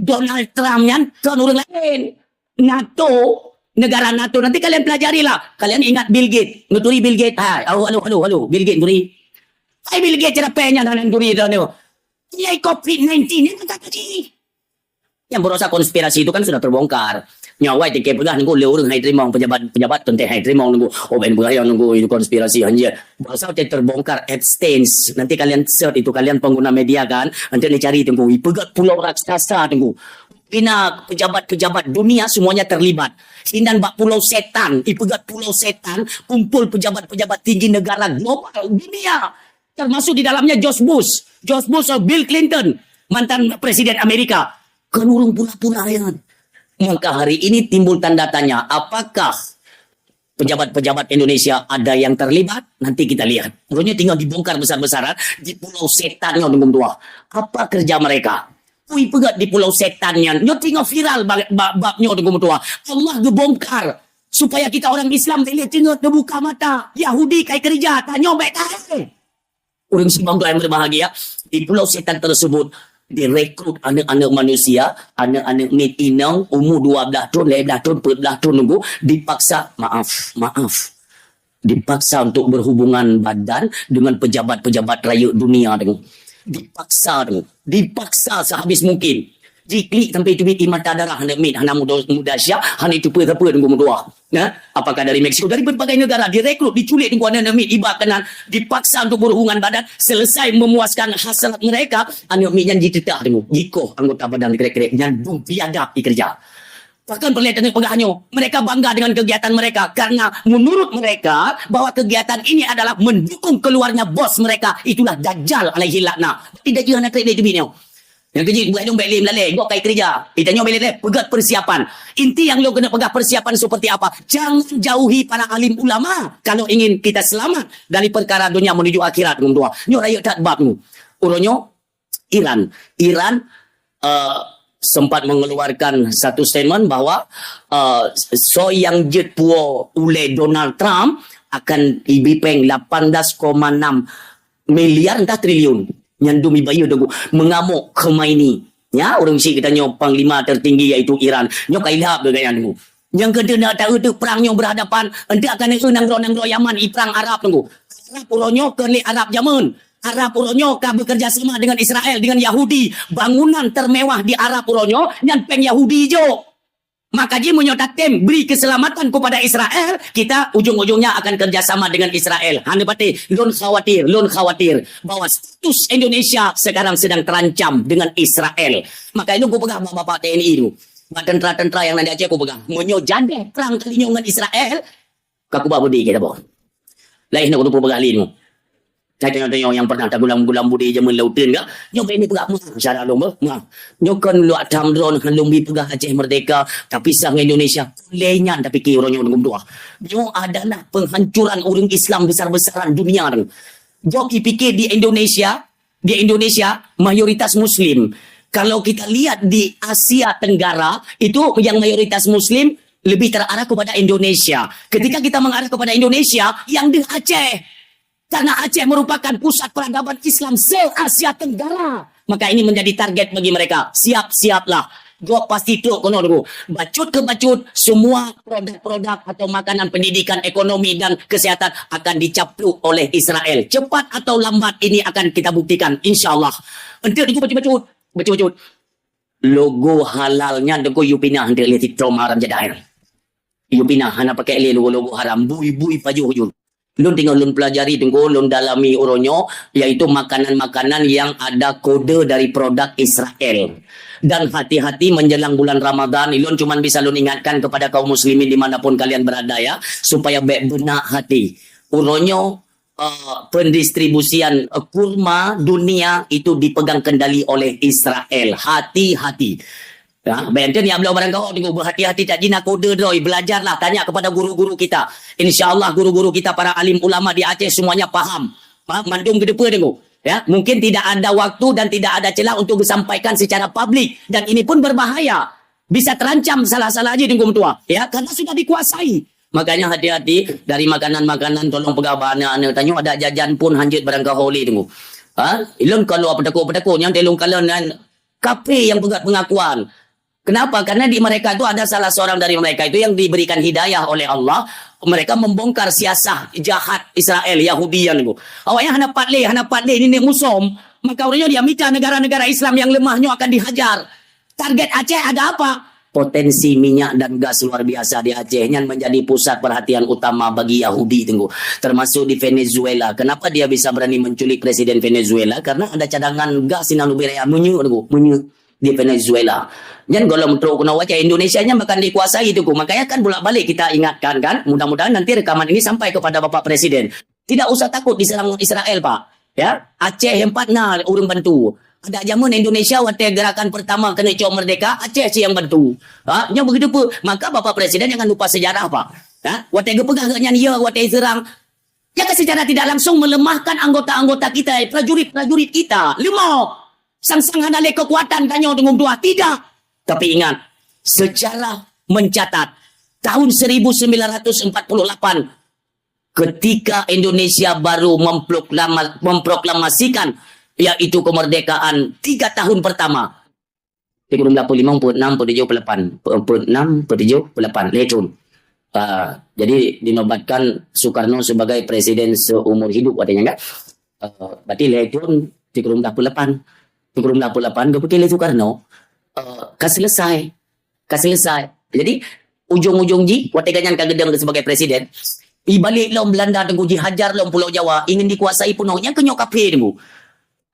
Donald Trump nyan kon ureueng laén. NATO, negara NATO. Nanti kalian pelajarilah. Kalian ingat Bill Gates. Nuturi Bill Gates. Hai, halo, halo, halo, halo. Bill Gates nuturi. Hai Bill Gates cerapé nyan hana nuturi dah ni. Nyai covid nineteen ni tak tadi. Nyang beurasa konspirasi itu kan sudah terbongkar. Nyoe awai tiké peugah nunggu lé ureueng hai teurimong pejabat-pejabat teuntèe hai teurimong nunggu. Oh, ben beuraya nunggu itu konspirasi hanjeuet. Beurasa watèe terbongkar Epstein. Nanti kalian search itu, kalian pengguna media kan. Nanti dicari tunggu. Ipeugah pulau raksasa tunggu. Pina pejabat-pejabat dunia semuanya terlibat. Inan bak pulau setan, ipeugah pulau setan, kumpul pejabat-pejabat tinggi negara global dunia. Termasuk di dalamnya George Bush. George Bush atau Bill Clinton, mantan Presiden Amerika. Kan ureueng pula-pula ya. Maka hari ini timbul tanda tanya, apakah pejabat-pejabat Indonesia ada yang terlibat? Nanti kita lihat. Rupanya tinggal dibongkar besar-besaran di pulau setan nyoe dengum dua. Apa kerja mereka? Ui peugah di pulau setan nyan. Nyoe tinggal viral bab, bab, bab nyoe dengum dua. Allah geubongkar supaya kita orang Islam boleh tengok terbuka mata. Yahudi kai kerja, tanyoe baik tahu. Ureueng simang tuan yang berbahagia, di pulau setan tersebut direkrut aneuk-aneuk manusia, aneuk-aneuk miet inong umur dua belas thon, lhèe belas thon, peuet belas thon nunggu dipaksa, maaf, maaf. Dipaksa untuk berhubungan badan dengan pejabat-pejabat rayeuk dunia tu. Dipaksa tu. Dipaksa sehabis mungkin. Jiklik sampai teubiet mata darah aneuk miet hana muda, muda siap, hana itu pun siapa nunggu meudoa. Nah, apakah dari Meksiko, dari berbagai negara direkrut, diculik Teungku aneuk miet, iba keunan, dipaksa untuk berhubungan badan, selesai memuaskan hasrat mereka, aneuk miet nyan jiteuntang Teungku, jikoh anggota badan krek-krek nyan dum biadab ikeureuja. Bahkan peureulée tapeugah nyoe, mereka bangga dengan kegiatan mereka karena menurut mereka bahwa kegiatan ini adalah mendukung keluarnya bos mereka, itulah Dajjal alaihi laknah. Tidak jeuh hana krek lé teubiet nyoe. Nyang keujeuet buet lôn bék lé melalée, gob ka ikeureuja. Ita nyoe bék lé peugét persiapan. Inti nyang lôn keuneuk peugah persiapan seperti apa. Jangan jauhi para alim ulama kalau ingin kita selamat dari perkara dunia menuju akhirat, Teungku meutuah. Nyoe rayeuk that bab nyoe. Uroe nyoe Iran. Iran uh, sempat mengeluarkan satu statement bahwa uh, soe nyang jeuet puwoe ulée Donald Trump akan ibi péng lapan belas koma enam miliar entah triliun. Nyan dum ibayeue Teungku, mengamuk Khomeini. Ya, ureuëng syiek geutanyoe panglima tertinggi yaitu Iran. Nyoe ka ilhab geuh gaya Teungku. Nyang keuneuk taeu teuk perang nyoe berhadapan, enteuk akan eu nanggroe-nanggroe Yaman iperang Arab Teungku. Arab uroe nyoe kon lé Arab jameun. Arab uroe nyoe ka bekerja sama dengan Israel, dengan Yahudi. Bangunan termewah di Arab uroe nyoe nyan péng Yahudi jok. Maka jih meunyoe tatem beri keselamatan kepada Israel, kita ujung-ujungnya akan kerjasama dengan Israel. Hana patéh, lôn khawatir, lôn khawatir bahwa status Indonesia sekarang sedang terancam dengan Israel. Maka itu kupeugah bak bapak T N I tu, bak tentera-tentera yang na di Aceh kupeugah, meunyoe jadeh perang kali nyoe ngon Israel, ka kuba budi kita boh. Lain nak kupeugah linu. Saya tengok-tengok yang pernah tagulam-gulam budi jameun lauteun ka. Nyoe bak ini peugah meuah syara lôn beuh. Meuah. Nyoe kon luak tham droe han lôn bi peugah Aceh merdeka, tapi sang Indonesia. Lé nyan tapi ki uroe nyoe Teungku meutuah. Nyoe adalah penghancuran ureuëng Islam besar-besaran dunia tu. Jok ipikir di Indonesia, di Indonesia mayoritas muslim. Kalau kita lihat di Asia Tenggara, itu yang mayoritas muslim lebih terarah kepada Indonesia. Ketika kita mengarah kepada Indonesia, yang di Aceh. Karena Aceh merupakan pusat peradaban Islam se-Asia Tenggara. Maka ini menjadi target bagi mereka. Siap-siaplah. Gob pasti trok keunoe dulu. Bacut ke bacut, semua produk-produk atau makanan pendidikan, ekonomi dan kesehatan akan dicaplok oleh Israel. Cepat atau lambat ini akan kita buktikan, insya Allah. Enteuk Teungku bacut-bacut. Bacut-bacut. Logo halal nyan Teungku yue pinah enteuk lé si Trump haram jadah nyan. Yue pinah hana pakai lé logo-logo haram. Bui-bui pajoh jeuet. Lôn teungoh lôn pelajari Teungku, lôn dalami uroe nyoe, yaitu makanan-makanan yang ada kode dari produk Israel. Dan hati-hati menjelang bulan Ramadan, lôn cuman bisa lôn ingatkan kepada kaum muslimin di mana pun kalian berada ya, supaya bék beunak hati. Uroe nyoe, eh, pendistribusian, eh, kurma dunia itu dipegang kendali oleh Israel. Hati-hati. Ya, benten ya bloe barang kawak Teungku, berhati-hati tak jina kode droe, belajarlah, tanya kepada guru-guru kita. Insya Allah guru-guru kita para alim ulama di Aceh semuanya paham. Paham? Mandum geudepe Teungku. Ya, mungkin tidak ada waktu dan tidak ada celah untuk disampaikan secara publik dan ini pun berbahaya. Bisa terancam salah-salah aja Teungku meutuah. Ya, karena sudah dikuasai. Makanya hati-hati dari makanan-makanan, tolong peugah bak aneuk-aneuk tanyoe, adak jajan pun hanjeuet barang kawak lé Teungku. Ha? Ilôn kalau peutakot-peutakot nyang telung kalon nyan kafir yang peugah pengakuan. Kenapa? Karena di mereka itu ada salah seorang dari mereka itu yang diberikan hidayah oleh Allah. Mereka membongkar siasah jahat Israel, Yahudi yang itu. Awaknya hana pat lé, hana pat lé, ini nek musom. Maka ureuëng nyoe dia mita negara-negara Islam yang lemah nyoe akan dihajar. Target Aceh ada apa? Potensi minyak dan gas luar biasa di Aceh nyan menjadi pusat perhatian utama bagi Yahudi Teungku. Termasuk di Venezuela. Kenapa dia bisa berani menculik Presiden Venezuela? Karena ada cadangan gas sinan ubé raya minyeuk Teungku. Minyeuk di Venezuela. Nyan gohlom trok keunoe Aceh, Indonesia nyan bahkan dikuasai Teungku. Makanya kan bolak-balik kita ingatkan kan, mudah-mudahan nanti rekaman ini sampai kepada Bapak Presiden. Tidak usah takut diserang Israel, Pak. Ya, Aceh empat na ureuëng bantu. Ada zaman Indonesia watée gerakan pertama keuneuk cok merdeka, Aceh cit nyang bantu. Ha, nyoe begitu pun. Maka Bapak Presiden jangan lupa sejarah, Pak. Ha, watée geupeugah geuh nyan ya, watée serang, ya kan secara tidak langsung melemahkan anggota-anggota kita, prajurit-prajurit kita. Lemah. Sang-sang hana lé kekuatan tanyoe Teungku meutuah. Tidak. Tapi ingat, sejarah mencatat tahun seribu sembilan ratus empat puluh delapan ketika Indonesia baru memproklama-, memproklamasikan yaitu kemerdekaan tiga tahun pertama. Tiga puluh lima, empat puluh enam, empat puluh tujuh, empat puluh delapan. Empat puluh enam, empat puluh tujuh, empat puluh delapan. Lhèe thôn. Ah, jadi dinobatkan Soekarno sebagai presiden seumur hidup katanya kan. Ah, berarti lhèe thôn tiga puluh empat, empat puluh delapan. Tiga puluh empat, empat puluh delapan, geupeugah lé Soekarno, ah, ka selesai. Ka selesai. Jadi, Ujong-ujong jih, watée gobnyan ka geudong sebagai presiden, ibalek lom Belanda Teungku, jihajar lom Pulau Jawa, ingin dikuasai peunoh. Nyan keuh nyoe kafé Teungku.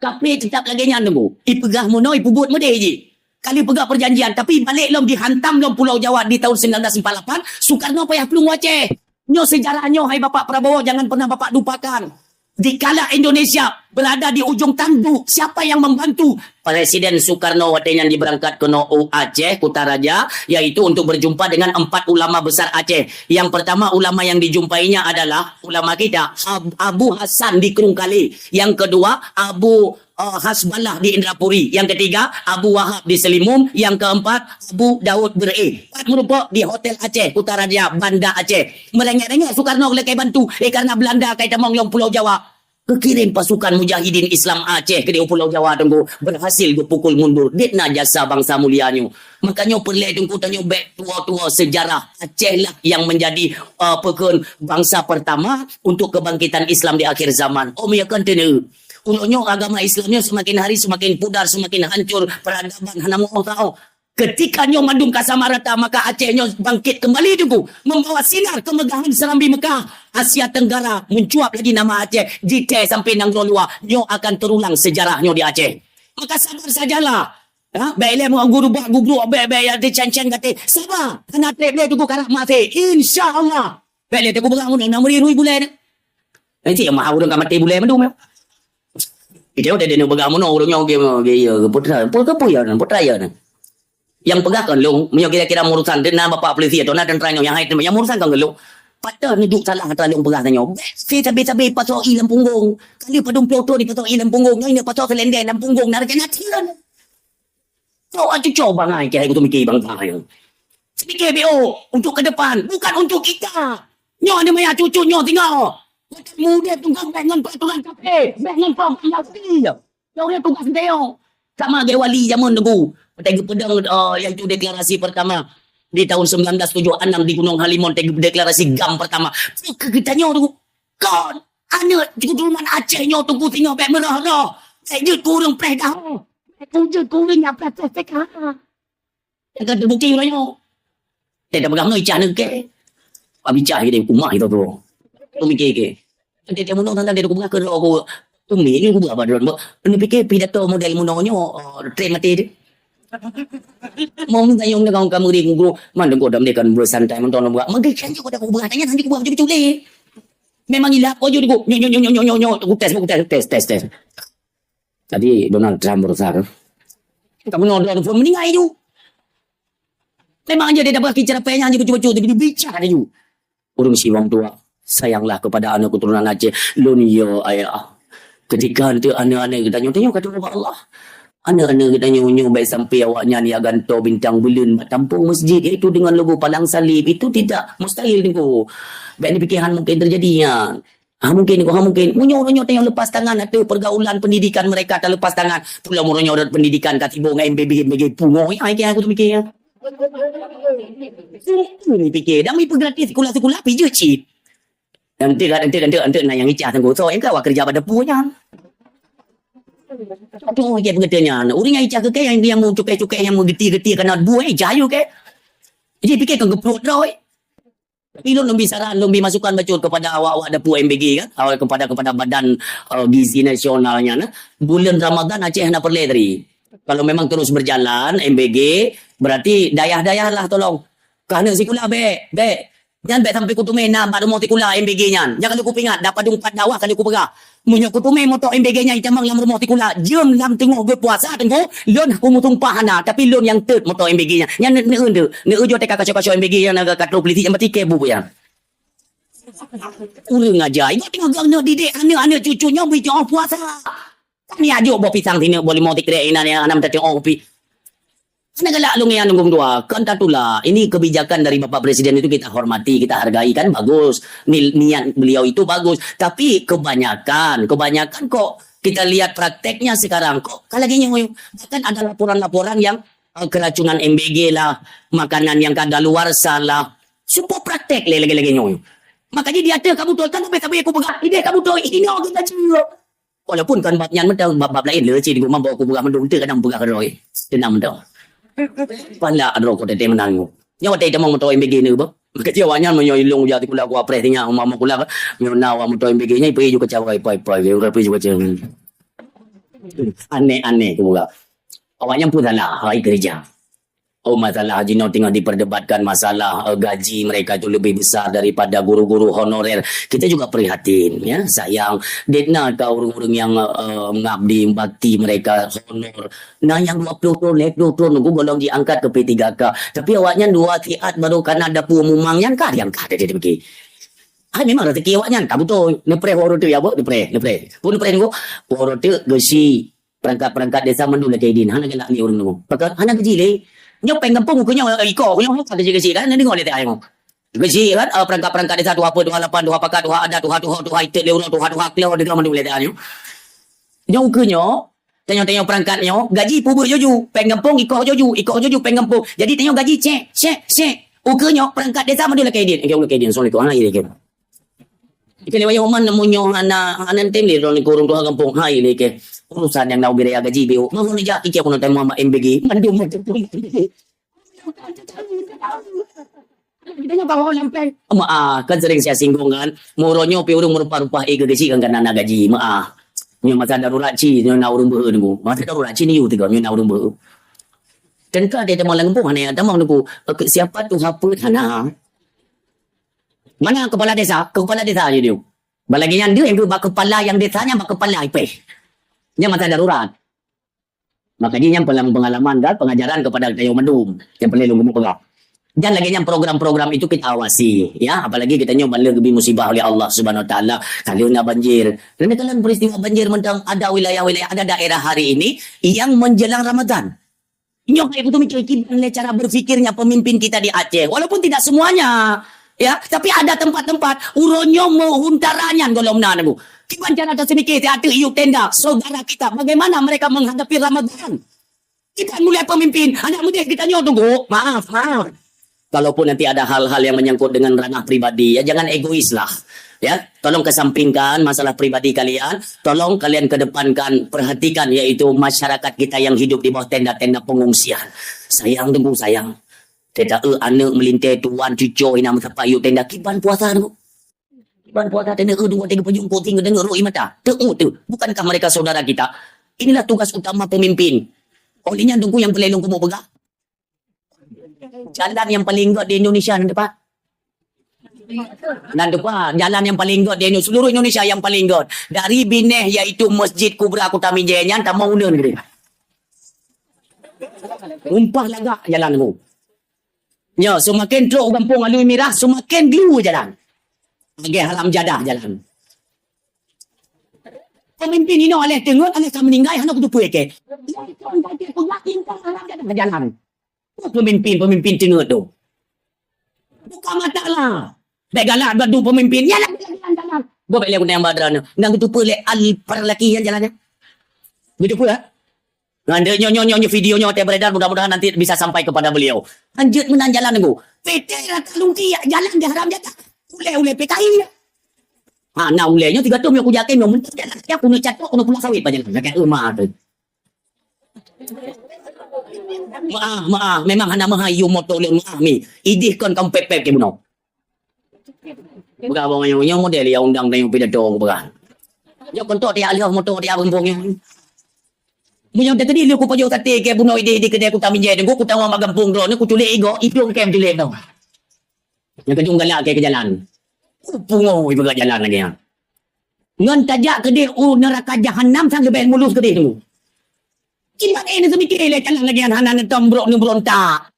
Kafé teutap lagée nyan Teungku. Ipeugah meunoe, ipeubuet meudeh jih. Ka lheueh peugah perjanjian, tapi ibalek lom, jihantam lom Pulau Jawa di tahun sembilan belas empat lapan, Soekarno payah plueng u Aceh. Nyoe sejarah nyoe, hai Bapak Prabowo, jangan pernah Bapak lupakan. Dikala Indonesia berada di ujung tanduk, siapa yang membantu? Presiden Soekarno watée nyan jibeurangkat keunoe u Aceh, Kutaraja, yaitu untuk berjumpa dengan empat ulama besar Aceh. Yang pertama ulama yang dijumpainya adalah ulama kita, Ab-, Abu Hasan di Krueng Kalé. Yang kedua, Abu, eh, Hasballah di Indrapuri. Yang ketiga, Abu Wahab di Selimum. Yang keempat, Abu Daud Bereh. Empat meureumpok di Hotel Aceh, Kutaraja, Banda Aceh. Meurengek-rengek Soekarno lakée bantu, eh, karena Belanda ka itamong lom Pulau Jawa. Geukirém pasukan mujahidin Islam Aceh keudéh u Pulau Jawa Teungku, berhasil geupukul mundur. Dit na jasa bansa mulia nyoe. Makanya peureulée Teungku tanyoe bék tuwo-tuwo sejarah Aceh lah yang menjadi, uh, peukon bansa pertama untuk kebangkitan Islam di akhir zaman. Oh, meunyo kon teuneu. Uroe nyoe agama Islam nyoe semakin hari semakin pudar, semakin hancur, peradaban hana muoh taoh. Ketika nyoe mandum ka sama rata, maka Aceh nyoe bangkit kembali Teungku, membawa sinar kemegahan Serambi Mekah, Asia Tenggara, mencuat lagi nama Aceh, jitée sampai nanggroe luwa. Nyoe akan terulang sejarah nyoe di Aceh. Maka sabar sajalah. Ha, bék ilée meuguru bak gubru, bék, bék ya teucen-cen gaté. Sabar, hana treb lé Teungku karab maté. Insya Allah. Bék lé Teungku peugah meunan, na meuri rui bulée nyoe. Nanti mah ureuëng ka maté bulée mandum nyoe. Ija udah dia peugah meunan, ureuëng nyoe ge, ge, ya, ge putra. Peue ke peue ya nan, putra ya nan. Yang peugah kan lôn, meunyoe kira-kira urusan deuna bapak polisi atau na tentara nyoe nyang hai, yang urusan kan lôn. Patah ni duk salah ata lôn peugah tanyoe. Bék si sabe-sabe pasoe i lam punggong. Kali padum ploh thon dipasoe i lam punggong, nyoe ini pasoe selendang lam punggong, na rencana tian. Nyoe cuco bangai kira itu mikir bangsa nyoe. Sepikir B O untuk ke depan, bukan untuk kita. Nyoe ni maya cucu nyoe tinggal. Muda tunggang bék ngon peraturan kafe, bék ngon program Yahudi. Nyoe ureuëng tugas dia. Sama lagée wali zaman dulu. Watée geupeudong, eh, iaitu deklarasi pertama di tahun sembilan belas tujuh enam di Gunung Halimun, watée deklarasi GAM pertama. Bukan kita nyoe dulu. Kon, aneuk keturunan Aceh nyoe Teungku singoh bék meurah-rah. Bék jeuet keu ureuëng preh dah. Bék jeuet keu ureuëng nyang preh sertifikat. Nyang ka teubukti uroe nyoe. Teuka peugah meunoe icah neuke. Abi cah gini, umah itu tu. Tu mikir ke. Teuka meunoe tanda dia kupeugah ke roh aku. Umi ni kupeugah apa drone. Ni pikir pidato model meunoe nyoe, oh, tren mati dia. Mau minta yang dengan kamu ring guru. Mana kau dah mereka bersantai menonton buat. Mungkin kan juga dah kupeugah tanya nanti kupeugah cucuk-cucuk leh. Memang ilap kau juga. Nyo, nyo, nyo, nyo, nyo, nyo. Aku tes, aku tes, tes, tes, tes. Tadi Donald Trump berusaha tu. Kamu nodong pun meninggai tu. Memang aja dia dapat kicara payah je betul-betul, tapi dia bicara tu. Urung siwang tua, sayanglah kepada anak keturunan Aceh. Lun yo ayah. Ketika nanti anak-anak kita nyote nyote kata Allah. Anak-anak kita nyote baik sampai awaknya ni agan to bintang bulan tampung masjid, iaitu dengan logo palang salib, itu tidak mustahil tu. Baik ni pikiran mungkin terjadinya. Ha, mungkin, ha, mungkin. Meunyoe ureuëng nyoe teuh lepas tangan ateueh pergaulan pendidikan mereka, ta lepas tangan. Pulang ureuëng nyoe rot pendidikan ka tiboh ngon M B B, M B G pungo. Ya, itu aku tu mikir. Itu ni pikir. Dah mi gratis sekolah-sekolah pi je cit. Nanti kan, nanti, nanti, nanti nak yang icah tengok. So, yang kau kerja pada punya. Aduh, dia pengertian nyan. Ureuëng yang icah ke yang, yang mau cukai-cukai, yang mau geti-geti kena buah, eh, jayu ke. Jadi fikir kan geprok droe. Tapi lôn, lôn bi saran, lôn bi masukan bacut kepada awak-awak dapur M B G kan, awak kepada, kepada Badan, eh, Gizi Nasional nyan, eh. Bulan Ramadan Aceh hana peureulée tadi. Kalau memang terus berjalan M B G, berarti dayah-dayah lah tolong. Ka hana sikula bék, bék. Nyan bék sampai kuteumé na bak rumoh sikula M B G nyan. Nyang ka lheueh kupeuingat, dah padum pat dakwah ka lheueh kupeugah. Meunyoe kuteumé moto M B G nyan itamong lam rumoh sikula, jeuem lam teungoh geupuasa Teungku, lôn kumeusumpah hana, tapi lôn nyang teut moto M B G nyan. Nyan ne-, ne-, ne-, neueu jok teuka kaco-kaco M B G nyan, na ka trok polisi nyang meutikée buet nyan. Ureuëng aja, ibu tengah geuh neudidik aneuk-aneuk cucu nyoe beuicoh puasa. Kan ya jok boh pisang sineuk boh limau tikrek inan nyang hana meutateuoh pi. Hana galak lôn nyan nunggu dua, kan tatula. Ini kebijakan dari Bapak Presiden itu kita hormati, kita hargai, kan bagus. Ni-, niat beliau itu bagus. Tapi kebanyakan, kebanyakan kok kita lihat prakteknya sekarang, kok ka lagée nyoe. Bahkan ada laporan-laporan yang, eh, keracunan M B G lah, makanan yang kadaluarsa lah. Semua praktek lé lagée-lagée nyoe. Makanya di ateueh kamu tuh, kan sampai-sampai aku peugah, ideh kamu tuh, ini orang kita juga. Walaupun kan bab nyan mantong, bab-bab laén le cit, guma bawa aku peugah mandum, teu kadang peugah keudroe. Teunang mantong. Pala droe ko teuntée meunan. Nyoe watèe tamong moto M B G nyoe, bah. Keuci awaknyan meunyoe ilong uja sikula ku apreh sinyak, uma-uma kula, bah. Nyoe na awak moto M B G nyoe, ipeu ju keucawa, ipai-ipai, ipai ju keucawa. Aneh-aneh, ku peugah. Awaknyan pun salah, hai gereja. Oh, masalah jinoe tengah diperdebatkan masalah, eh, gaji mereka itu lebih besar daripada guru-guru honorer. Kita juga prihatin, ya, sayang. Dek na ka ureueng-ureueng nyang, eh, mengabdi, bakti mereka honor. Na nyang dua puluh thon, lhèe puluh thon, nunggu golom diangkat ke P tiga K. Tapi awaknyan dua siat baru kana dapu mumang nyan ka diangkat dari rezeki. Hai memang rezeki awaknyan, ka beutôi. Neupreh ureueng tu ya, Bu, neupreh, neupreh. Pun neupreh nunggu, ureueng tu geusi. Perangkat-perangkat desa mandum lakèe idin, hana galak lé ureueng nyoe. Pakon hana gaji lé. Nyoe péng gampông ukeue nyoe, iko ukeue nyoe ka gaji-gaji kan, hana deungoe lé teuh nyoe. Gaji kan, eh, perangkat-perangkat desa tuha peuet, tuha lapan, tuha pakat, tuha adat, tuha tuho, tuha iték lé uroe, tuha tuha klo, deungoe mandum lé teuh nyoe. Nyoe ukeue nyoe, tanyoe-tanyoe perangkat nyoe, gaji peubeuet joju, péng gampông iko joju, iko joju péng gampông. Jadi tanyoe gaji cek, cek, cek. Ukeue nyoe perangkat desa mandum lakèe idin. Oke, lakèe idin. Assalamualaikum. Hai, lakèe. Ikan lewat yang uman namun nyoh anak, anak tem lé droen kurung tuha gampông. Hai, lé ke. Urusan nyang na ubé raya gaji biu. Mau ni jak, ikan aku nak tanya Muhammad M B G. Mandum, mandum. Kita nyoe bawa lampeng. Maaf, kan sering saya singgung kan. Moro nyoe pi ureueng meurupah-rupah, eh, gaji kan, kan anak gaji. Maaf. Nyoe masa darurat ci, nyoe na ureueng beuhe nunggu. Masa darurat ci ni yu tiga, nyoe na ureueng beuhe. Tengka dia tamong lam gampông, hana tamong nunggu. Oke, siapa tu hapa hana? Mana kepala desa? Kepala desa je dia. Balagi nyan deuh, bak kepala nyang desa nyan, bak kepala ipeh. Nyan masa darurat. Maka jih nyan pelang-, pengalaman dan pengajaran kepada kita yang mandum. Yang perlu ilong peugah. Dan lagi nyan program-program itu kita awasi, ya. Apalagi kita nyoe ban lheueh geubri musibah oleh Allah Subhanahu Wa Taala. Kalau na banjir. Kerana dalam peristiwa banjir mentang ada wilayah-wilayah, ada daerah hari ini yang menjelang Ramadan. Nyoe hai kutu mikir kiban lé cara berfikirnya pemimpin kita di Aceh. Walaupun tidak semuanya, ya, tapi ada tempat-tempat uroe nyoe meuhuntara nyan gohlom na nunggu. Kiban cara taseumiké siat teuk yub tenda saudara kita, bagaimana mereka menghadapi Ramadan? Kita mulai pemimpin, anak muda kita nyoe tunggu. Maaf, maaf. Kalaupun nanti ada hal-hal yang menyangkut dengan ranah pribadi, ya, jangan egois lah. Ya, tolong kesampingkan masalah pribadi kalian. Tolong kalian kedepankan, perhatikan, yaitu masyarakat kita yang hidup di bawah tenda-tenda pengungsian. Sayang, tunggu, sayang. Tetapi anak melintai tuan cuco ina meusapat yub tenda kiban puasa tu. Kiban puasa tenda dua tiga pejung koting dengan roi mata. Teu tu, bukankah mereka saudara kita? Inilah tugas utama pemimpin. Olehnya tunggu yang perlu ilong peugah. Jalan yang paling gét di Indonesia nan tepat. Nan tepat, jalan yang paling gét di Indo-, seluruh Indonesia yang paling gét. Dari Bineh iaitu Masjid Kubra Kota Mijai nyan tamong uneun geude. Umpah lagak jalan tu. Nyo, seumaken trok u gampông Alui Mirah, seumaken glu jalan. Agak haram jadah jalan. Pemimpin inoe aléh teungeut, aléh ka meuninggai, hana kuteupeu ke. Jalan. Pemimpin, pemimpin teungeut tu. Buka mata lah. Bèk galak bak du pemimpin. Nyan lagèe jalan. Bo bèk lé guna nyang badra nyoe. Nang geuteupeue lé al paralaki nyan jalan nyan. Geuteupeue, ha? Ngan dek nyoe, nyoe, nyoe, nyoe video nyoe watèe beredar, mudah-mudahan nanti bisa sampai kepada beliau. Hanjeuet meunan jalan nunggu. P T rata lungki jalan di haram jadah. Ulèe-ulèe P K I. Ha, na ulèe nyoe tiga tom nyoe kujak nyoe meuntang jalan. Ya, keuneuk catok, keuneuk pulang sawit bak jalan. Dekat rumah tu. Maaf, maaf. Memang hana meuhai yum moto lôn, maaf mi. Idih kon kamoe pép-pép ke bunoe. Peugah abang nyoe, nyoe model ya undang tanyoe pidato ku peugah. Nyoe kontok tiak lheueh moto tiak gampông nyoe. Meunyoe tadi lheueh kupajoh saté ke bunoe idih di keudè Kuta Mijai, nunggu kutawa bak gampông droeneuh, kuculik igo, idong kem culik nyoe. Nyang keujong galak ke, ke jalan. Ku pungo ipeugah jalan lagèe nyan. Ngon tajak keudeh u neuraka jahanam sang leubeh mulus keudeh tu. Kiban eh neuseumiké lé jalan lagèe nyan hana neutom brok neubrontak.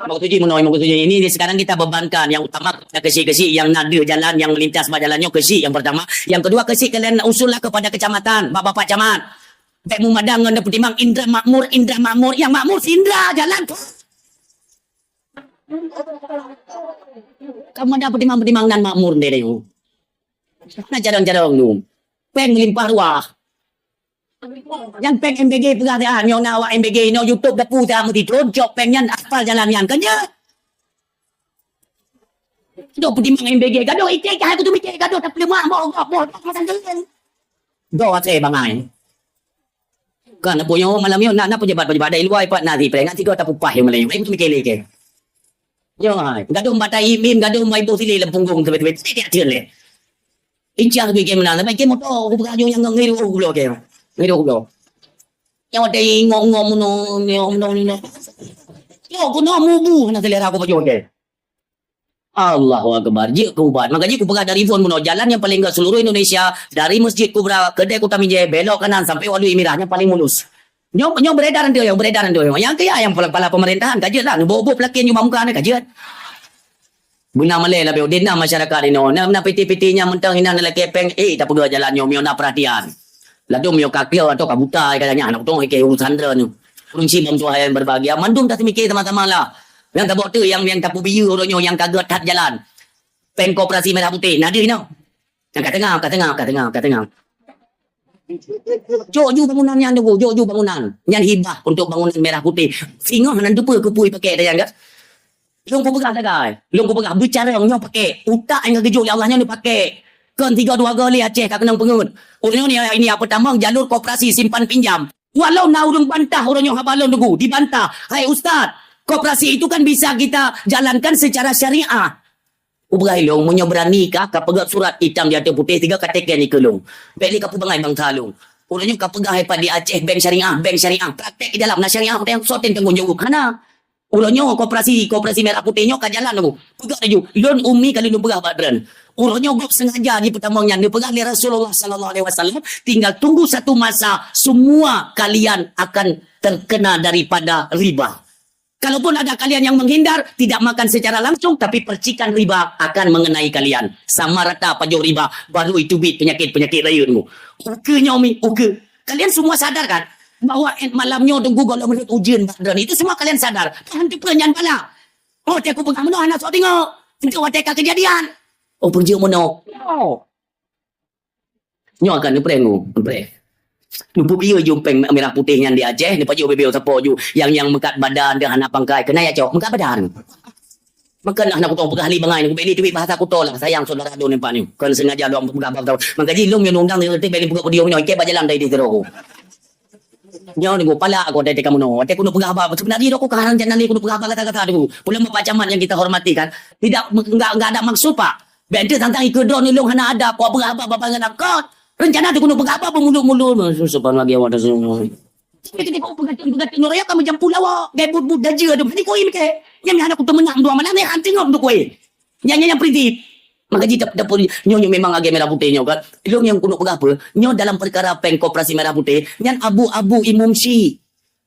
Maksud jih meunoe, maksud jih ini, ini sekarang kita bebankan yang utama kepada keuchik-keuchik yang na deuh jalan yang melintas bak jalan nyoe, keuchik yang pertama. Yang kedua, keuchik kalian usullah kepada kecamatan, bak bapak camat. Bèk meumadang ngon peutimang indra makmur, indra makmur. Yang makmur si indra jalan. Kamoe na peutimang-peutimang nan makmur deh nyoe. Na carông-carông nyoe. Péng meulimpah ruah. Nyan péng M B G peugah dah, nyoe na awak M B G inoe YouTube dapu dah meutitron, cok péng nyan aspal jalan nyan. Kan nyan? Dok peutimang M B G, gadoh iték cahai kutu miték, gadoh tapeuleumah, boh, boh, boh, boh, masa tu. Doh asai bangai. Kan, apa nyoe malam nyoe, na, na pejabat-pejabat dari luar, ipat na sipreh, na tiga tapupah nyang malam nyoe. Ai, beutôi mikir lé keu. Nyoe hai, gadôh bak tai im-im, gadôh bak iboh silé lam punggong, teubiet-teubiet, teubiet, teubiet, teubiet. Incah lagèe kèe meunan, sampai kèe moto, kupeugah nyoe nyang ngiru, oh, gubloe kèe. Ngiru gubloe. Nyoe teuingoh-ngoh meunoe, nyoe meunoe, nyoe. Nyoe keunoe mubu hana seulera kupajoh kèe. Allahu Akbar. Jeuet keu ubat. Maka jih kupeugah dari phon bunoe, jalan nyang paleng gèt seluruh Indonesia, dari Masjid Kubra, Keudè Kuta Mijèe, belok kanan sampai Walui Mirah, nyang paleng mulus. Nyoe, nyoe beredar nyoe, beredar nyoe. Nyang keu ya, nyang kepala, kepala pemerintahan, ka jeuet lah. Neuboh-boh peulakèe nyoe bak muka, ka jeuet. Beuna malèe lah, beu. Di na masyarakat inoe. Na, na P T-PT nyang mantong inan lakèe pèng, eh, tapeugah jalan nyoe, miyueb na perhatian. Ladôm miyueb ka keu atau ka buta, ka nyan, aneuk tong, ikei urusan droeneuh. Ureueng sibam tuha nyang berbahagia, mandum taseumike sama-sama lah. Nyang tabok tu, nyang, nyang tapeubiyeu uroe nyoe, nyang ka gèt that jalan. Pèng koperasi merah putih, na deuh inoe. Nyang ka teungoh, ka teungoh, ka teungoh, ka teungoh. Jok ju bangunan nyan tunggu, jok ju bangunan. Nyan hibah untuk bangunan merah putih. Singoh nan teupeue keupeue pakèk dah nyan kan? Lôn kupeugah sagai. Lôn kupeugah beucarông nyoe pakèk. Utak nyang geujok lé Allah nyoe pakèk. Kon tiga dua go lé Aceh ka keunong peungeut. Uroe nyoe ni, ini apa tamong jalur koperasi simpan pinjam. Walau na ureueng bantah uroe nyoe haba lôn tunggu, dibantah. Hai ustaz, koperasi itu kan bisa kita jalankan secara syariah. Ubeurani lôn, meunyoe beurani kah, ka peugèt surat itam di ateueh putéh, tiga ka teken ikeue lôn. Bèk lé ka peubangai bansa lôn. Uroe nyoe ka peugah hai pat di Aceh, bank syariah, bank syariah. Praktek di dalam, na syariah, soe tanggong jaweueb? Hana. Uroe nyoe koperasi, koperasi merah putéh nyoe ka jalan laju. Peugah laju, lôn umi kali lôn peugah bak droen. Uroe nyoe gob sengaja jipeutamong nyan, neupeugah lé Rasulullah sallallahu alaihi wasallam, tinggal tunggu satu masa, semua kalian akan terkena daripada riba. Kalaupun ada kalian yang menghindar, tidak makan secara langsung, tapi percikan riba akan mengenai kalian. Sama rata pajoh riba, baru itu bit penyakit-penyakit lain. Ukeue nyoe mi, ukeue. Kalian semua sadar kan? Bahwa malam nyoe tunggu gohlom rhot ujeuen bak droen. Itu semua kalian sadar. Tuhan tu peue nyan bala. Oh, teuku peugah meunoe hana sok deungö. Untuk watèe ka kejadian. Oh, peujeuet meunoe. Oh. Nyoe akan neupreh ngu, neupreh. Neupeubiyeu ju pèng merah putéh nyan di Aceh, neupajoh bibeu sapo ju. Nyang, nyang meukat badan, dia hana pangkai, keunan ya cok, meukat badan. Maka nah, nak kutong peugah li bangai, nak kubeli duit bahasa kuto lah, sayang saudara lôn nyoe. Kon sengaja lôn peugah bahasa. Maka jih lôn nyang undang, dia kata beli peugah video nyoe, ikei bak jalan dari di Tiro. Nyoe ni, palak aku ada teka meunoe. Watèe keuneuk peugah haba, sebenarnya aku ka rencana ni keuneuk peugah haba kata-kata tu. Pulang Bapak Camat yang kita hormati kan, tidak, enggak, enggak ada maksud, Pak. Bèk teuh tantang ikeue droeneuh lôn hana ada, kupeugah haba babah ngon akot. Rencana teuh keuneuk peugah haba beumuluk-muluk. Subhanallah, ya Allah. Tapi ketika aku peugah, peugah nyoe raya ka meujampu lawa, gai but-but dajeue tu. Hana kui mike. Nyang hana kuteumeunang dua malam ni, han teungoh dukui. Nyan, nyan, nyan prinsip. Maka jih dap-, dapur nyoe, nyoe memang lagèe merah putéh nyoe kan. Lôn nyang keuneuk peugah peue? Nyoe dalam perkara pèng koperasi merah putéh, nyan abu-abu imum syiek.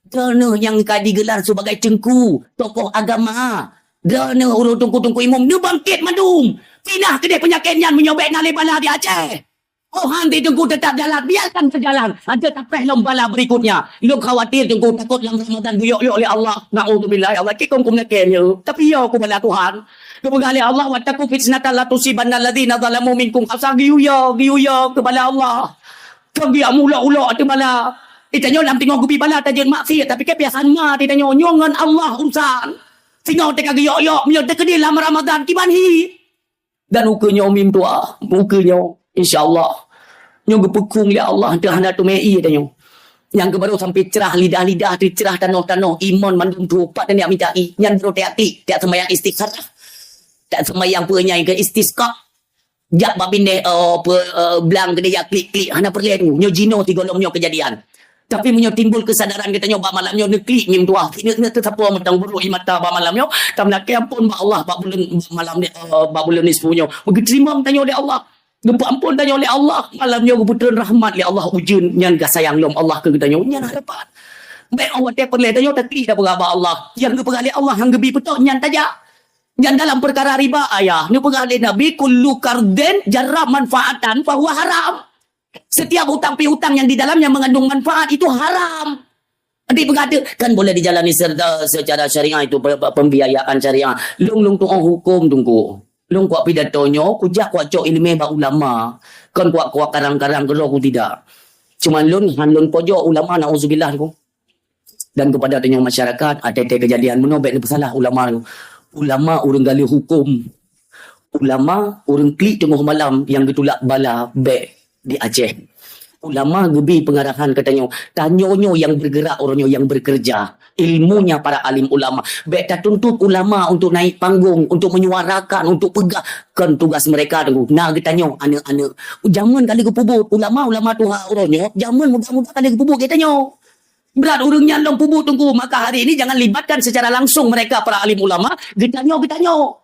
Droeneuh nyang ka digelar sebagai teungku, tokoh agama. Droeneuh ureueng teungku-teungku imum, neubangkét mandum. Pinah keudeh peunyakét nyan meunyoe bèk na lé bala di Aceh. Oh, han di teungku tetap jalan, biarkan berjalan. Ada tapeh lom bala berikutnya. Lôn khawatir teungku takot lam Ramadan geuyok-yok lé Allah. Naudzubillah, ya Allah, kikong kum lakèe nyoe. Tapi yo ku bala Tuhan. Geupeugah lé Allah, "Wattaqu fitnatan la tusibanna alladzina zalamu minkum khassah." Geuyue, geuyue keu bala Allah. Kon geuyue ulok-ulok ateueh bala. Geutanyoe lam teungoh geubi bala tajeuet maksiat, tapi keu biasa ma geutanyoe nyoe ngon Allah urusan. Singoh teuka geuyok-yok, meunyoe teukeudi lam Ramadan kiban hi. Dan ukeue nyoe mim tuah, ukeue nyoe, insya Allah. Nyoe geupeukong lé Allah, teuh hana teumé ié tanyoe. Nyang geubarô sampai cerah lidah-lidah teuh, cerah tanoh-tanoh, imon mandum tupat dan jak mita ié. Nyan barô tajak klik, tajak seumayang istikharah. Tajak seumayang peue nyan keu istisqa. Jak bak bindeh, oh, pe, eh, blang keudeh jak klik-klik, hana peureulèe tu. Nyoe jinoe sigohlom nyoe keujadian. Tapi meunyoe timbul keusadaran geutanyoe bak malam nyoe, neuklik mim tuah. Ingat-ingat teuh sapeue mantong buruk ié mata bak malam nyoe, tameulakèe ampôn bak Allah bak buleuen malam ni, eh, bak buleuen nisfu nyoe. Meugeuteurimong tanyoe lé Allah. Geupeuampôn tanyoe lé Allah. Malam nyoe geupeutreun rahmat lé Allah, ujeuen nyan ka sayang lom Allah keu geutanyoe. Nyan harapan. Bèk watèe peureulèe tanyoe taklik tapeugah bak Allah. Nyang geupeugah lé Allah, nyang geubi peutoh nyan tajak. Dan dalam perkara riba, ayah, neupeugah lé Nabi, "Kullu qardin jarra manfaatan fahuwa haram." Setiap hutang piutang yang di dalamnya mengandung manfaat itu haram. Dipeugah tu, kan boleh dijalani serta secara syariah itu pe-, pe-, pembiayaan syariah. Lôn, lôn tu'oh hukum teungku. Lôn kuat pidato nyoe, kujak kuat cok ileumèe bak ulama. Kon kuat, kuat karang-karang keudroe ku tidak. Cuma lôn, han lôn pojok ulama, nauzubillah ku. Dan kepada tanyoe masyarakat, até-até kejadian meunoe bèk neupeusalah ulama tu. Ulama ureueng galeh hukum. Ulama ureueng klik teungoh malam nyang geutulak bala bèk di Aceh. Ulama geubri peungarahan keu tanyoe. Tanyoe nyoe nyang bergerak, uroe nyoe nyang bekerja. Ilmunya para alim ulama. Bèk tatuntut ulama untuk naik panggung, untuk menyuarakan, untuk peugah. Kon tugas mereka, Teungku. Na geutanyoe, aneuk-aneuk. Jameun ka lheueh geupeubuet. Ulama-ulama tuha uroe nyoe, jameun muda-muda ka lheueh geupeubuet geutanyoe. Brat ureueng nyan lom peubuet, Teungku. Maka hari ini jangan libatkan secara langsung mereka, para alim ulama. Geutanyoe, geutanyoe.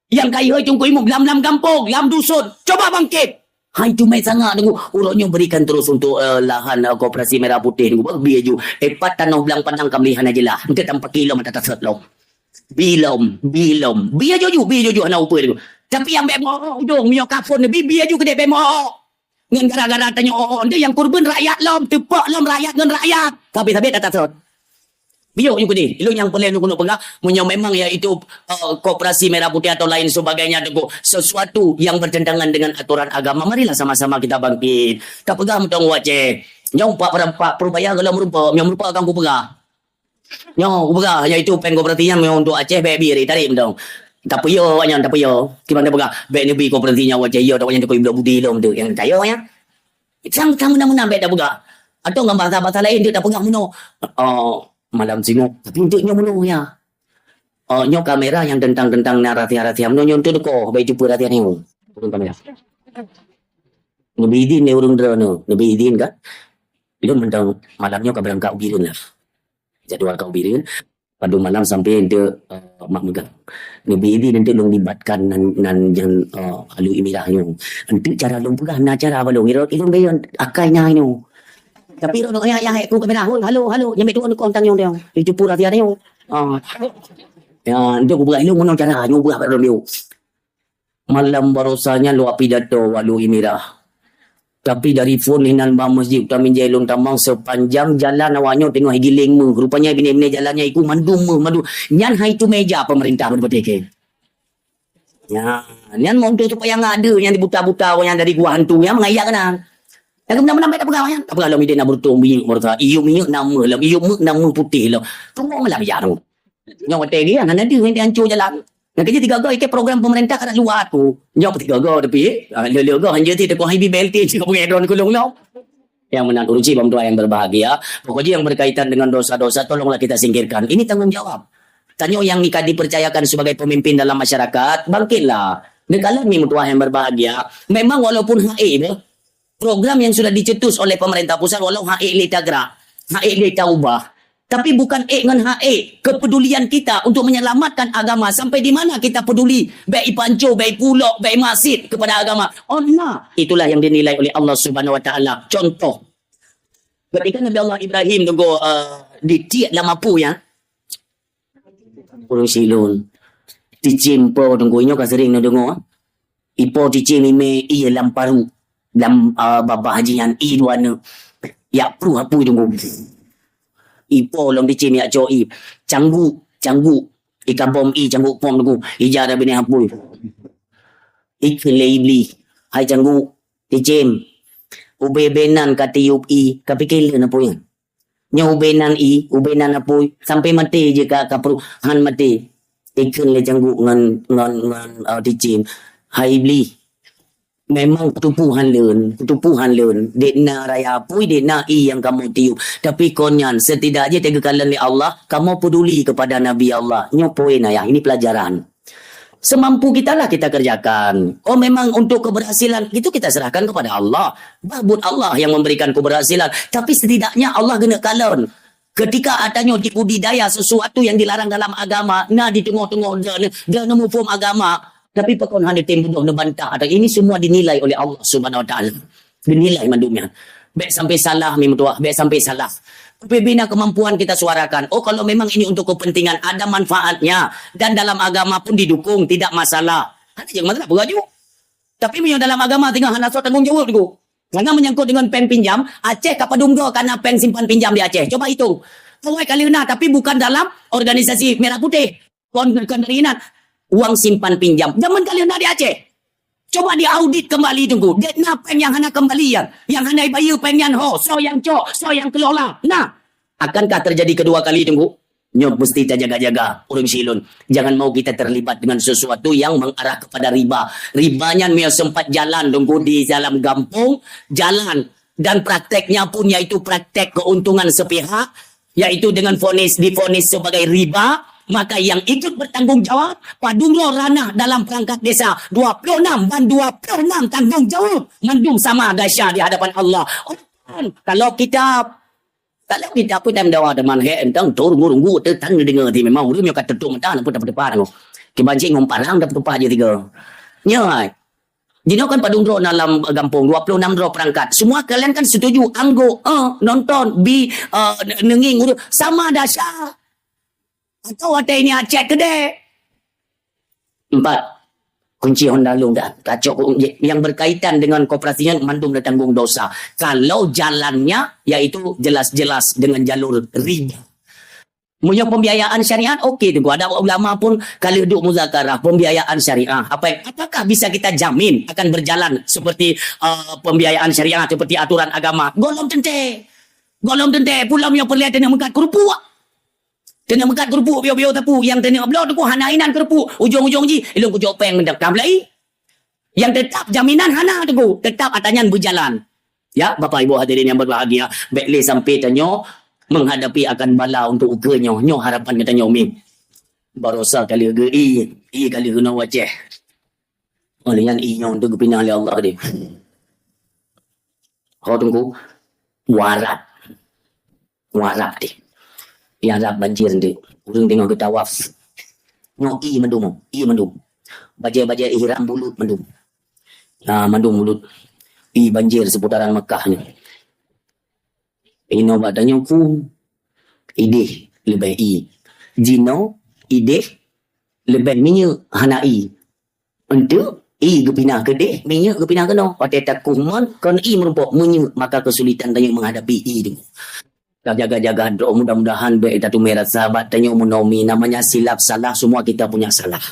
Nyang kayém Teungku Imum lam, lam gampông, lam dusun. Coba bangkit. Hai teumé sangat, Teungku. Uroe nyoe berikan terus untuk, eh, lahan, eh, koperasi Merah Putih, Teungku. Beuh, bi aju. Eh, pat tanoh Blang Padang ka meulihan aja lah. Engke tampaki lom, mata tasot lom. Bi lom, bi lom. Bi aju ju, bi aju ju, hana upeue, Teungku. Tapi nyang bèk meu'ok-'ok ujong, meunyoe ka phôn, bi, bi aju keudéh bèk meu'ok-'ok. Ngon gara-gara tanyoe 'oh 'oh, nyan nyang keureubeuen rakyat lom, teupok lom rakyat ngon rakyat. Ka habéh-habéh that tasot. Biyôh nyoe keudéh, ilôn nyang peureulèe lôn keuneuk peugah, meunyoe memang yaitu, eh, koperasi Merah Putih atau lain sebagainya, Teungku, sesuatu yang bertentangan dengan aturan agama, marilah sama-sama kita bangkit. Tapeugah mantong u Aceh. Nyoe pat, pat Pureubaya gohlom meurumpok, nyoe meurumpok akan kupeugah. Nyoe kupeugah, yaitu péng koperasi nyan meunyoe untuk Aceh bèk bi tarék mantong. Tapeuyô awak nyan, tapeuyô. Kiban tapeugah, bèk neubi koperasi nyan u Aceh, yô, awak nyan takot iblok budi lom tu, nyang tayô nyan. Sang, sang meunan-meunan bèk tapeugah. Atau ngon bahasa-bahasa laén teuk tapeugah meunoe. Oh, malam singoh. Tapi enteuk nyoe meunoe ya. Oh, nyoe kamera nyang teuntang-teuntang na rahsia-rahsia meunoe nyoe enteuk teuko, bèk teupeue rahsia nyoe. Ureueng kamera. Neubi idin lé ureueng droeneuh, neubi idin kan. Lôn mantong malam nyoe ka beurangkat u Bireuen lah. Jadwal ka u Bireuen. Padum malam sampai enteuk, eh, mak meugang. Neubi idin enteuk lôn libatkan nan, nan nyang, eh, alu imirah nyoe. Enteuk cara lôn peugah, na cara bak lôn. Ilôn, ilôn gaya akai na nyoe. Tapi ilôn, ya, ya, hai, ku kamera, halo, halo, halo. Nyang bèk tuan kong tang nyoe, nyoe. Itu pura tiada nyoe. Ah. Ya, enteuk kupeugah ilôn meunoe cara, nyoe peugah bak lôn nyoe. Malam barosa nyan lôn pidato bak alu imirah. Tapi dari phôn inan bak masjid Uta Minjai lôn tamong sepanjang jalan awak nyoe teungoh giléng méuh. Rupanya binéh-binéh jalan nyan iku mandum méuh, mandum. Nyan hai tu meja pemerintah beureubeutéh keu. Nyan, nyan mon tu supaya ngadeu nyan dibuta-buta awak nyan dari gua hantu nyan mengayakkan. Lagèe meunan-meunan bèk tapeugah awak nyan. Tapeugah lom idéh na beureutoh minyeuk barosa. Iyup minyeuk na méuh lom, iyup méuh na méuh putéh lom. Tunggu malam ija tu. Nyoe watèe geuh hana deuh nyan dihanco jalan. Nyang keujeuet tiga go ikei program pemerintah ka luwat ku. Nyoe tiga go tapi, ah, le-le go hanjeuet ti teukoh ibi B L T cit ka peungéh droen kulong lom. Yang meunan ureueng cit bang tuan yang berbahagia, pokoknya yang berkaitan dengan dosa-dosa tolonglah kita singkirkan. Ini tanggung jawab. Tanyoe nyang ka dipercayakan sebagai pemimpin dalam masyarakat, bangkitlah. Neukalon mi meutuah yang berbahagia. Memang walaupun haé beuh, program yang sudah dicetus oleh pemerintah pusat walau hak ék lé tagrak, hak ék lé taubah, tapi bukan ék ngon hak ék kepedulian kita untuk menyelamatkan agama sampai di mana kita peduli, bèk ipanco, bèk ipulok, bèk imaksiet kepada agama. Oh, nah, itulah yang dinilai oleh Allah Subhanahu Wa Taala. Contoh, ketika Nabi Allah Ibrahim teungku, eh, ditiek lam apui, ya, Ureueng Silon. Ticém po teungku, nyoe ka sering neudeungoe. Ipo ticém imè ié lam paru, lam, ah, babah jih nyan ié dua neuk. Yak pruh apui teungku. Ipo lom ticém yak cok ié. Cangguk, cangguk. Ikabom ié cangguk pom teungku. Ija da binéh apui. Ikheun lé Iblih, "Hai cangguk, ticém. Ubé-bé nan ka tiup ié, ka pike lé na apui nyan." Nyoe ubé nan ié, ubé nan apui, sampai maté jih ka, ka pruh han maté. Ikheun lé cangguk ngon, ngon, ngon, eh, ticém. Hai Iblih, memang peutupu han lôn, peutupu han lôn. Dek na raya apui, dek na ié nyang kamoe tiup. Tapi kon nyan, setidak jih teuka kalon lé Allah, kamoe peduli kepada Nabi Allah. Nyoe poin ayah, ini pelajaran. Semampu kitalah kita kerjakan. Oh, memang untuk keberhasilan, itu kita serahkan kepada Allah. Bah buet Allah yang memberikan keberhasilan. Tapi setidaknya Allah keuneuk kalon. Ketika atanyoe jibudidaya sesuatu yang dilarang dalam agama, na di teungoh-teungoh droeneuh, droeneuh muphom agama, tapi pakon hana tem beudôh neubantah atau ini semua dinilai oleh Allah Subhanahu Wa Taala. Dinilai mandum nyan. Bèk sampai salah, mi meutuah, bèk sampai salah. Tapi bina kemampuan kita suarakan. Oh, kalau memang ini untuk kepentingan, ada manfaatnya. Dan dalam agama pun didukung, tidak masalah. Hana jeuet masalah, peugah ju. Tapi meunyoe dalam agama tinggal hana soe tanggung jawab tu. Karena menyangkut dengan péng pinjam, Aceh ka padum go kana péng simpan pinjam di Aceh. Coba hitung. Awai ka lheueh na, tapi bukan dalam organisasi Merah Putih. Kon, kon dari inan. Uang simpan pinjam. Jameun ka lheueh na di Aceh. Coba diaudit kembali, Teungku. Dek na péng nyang hana kembali nyan. Nyang hana ibayeue péng nyan ho. Soe nyang cok, soe nyang kelola. Nah, akankah terjadi kedua kali, Teungku? Nyoe mesti tajaga-jaga, ureueng Silon. Jangan mau kita terlibat dengan sesuatu yang mengarah kepada riba. Riba nyan meunyoe sempat jalan, Teungku, di dalam gampông, jalan. dan prakteknya pun yaitu praktek keuntungan sepihak, yaitu dengan vonis, divonis sebagai riba, maka yang ikut bertanggung jawab, padum droe ranah dalam perangkat desa, dua puluh enam dan dua puluh enam tanggung jawab, mandum sama dahsyat di hadapan Allah. Kalau kita, kalau kita pun dalam dawa teman he entang tur guru tetang dengar ti memang urang nyoe ka tutup mata nak putar depan aku. Kiban cik ngomparang dah tutup aja tiga. Nyoe hai. Jinoe kan padum droe dalam gampông, dua puluh enam droe perangkat. Semua kalian kan setuju, angguk, eh, nonton, bi, eh, nenging, urus. Sama dahsyat. Atau watèe nyan chat kedek. Empat. Kunci honda lôn dah. Kacok yang berkaitan dengan koperasi nyan mandum ditanggung dosa. Kalau jalannya, yaitu jelas-jelas dengan jalur riba. Meunyoe pembiayaan syariat, okey, Teungku. Ada ulama pun kalau duduk muzakarah, pembiayaan syariah. Apa yang, apakah bisa kita jamin akan berjalan seperti, uh, pembiayaan syariah, seperti aturan agama? Golom teuntèe. Golom teuntèe. Pulang yang perlu teuneuk meukat keurupuk. Teuneuk meukat keurupuk, bio-bio teupeu. Yang teuneuk bloe teupeu hana inan keurupuk. Ujong-ujong jih, ilong kujok pèng mendakam lai. Yang tetap jaminan hana Teungku, tetap ata nyan berjalan. Ya, Bapak Ibu hadirin yang berbahagia, bèk lé sampai tanyoe menghadapi akan bala untuk ukeue nyoe. Nyoe harapan geutanyoe mi. Barosa kali geu i, i kali geunoe waceh. Oleh nyan i nyoe untuk geupinah lé Allah tadi. Ho Teungku, warat. Ngon Arab deh. Nyang Arab banjir deh. Ureueng teungoh geutawaf. Nyoe ie mandum, ie mandum. Bajèe-bajèe ihram bulut mandum. Ha, mandum bulut. Ie banjir seputaran Mekah nyoe. Inoe bak tanyoe pun ideh leubeh ie. Jinoe ideh leubeh minyeuk hana ie. Enteuk ie geupinah keudeh, minyeuk geupinah keunoe. Watèe takuh mon kon ie meurumpok minyeuk, maka keusulitan tanyoe menghadapi ie tu. Tajaga-jaga droe, mudah-mudahan bèk tateumé rasa bak tanyoe meunoe mi, namanya silap salah, semua kita punya salah.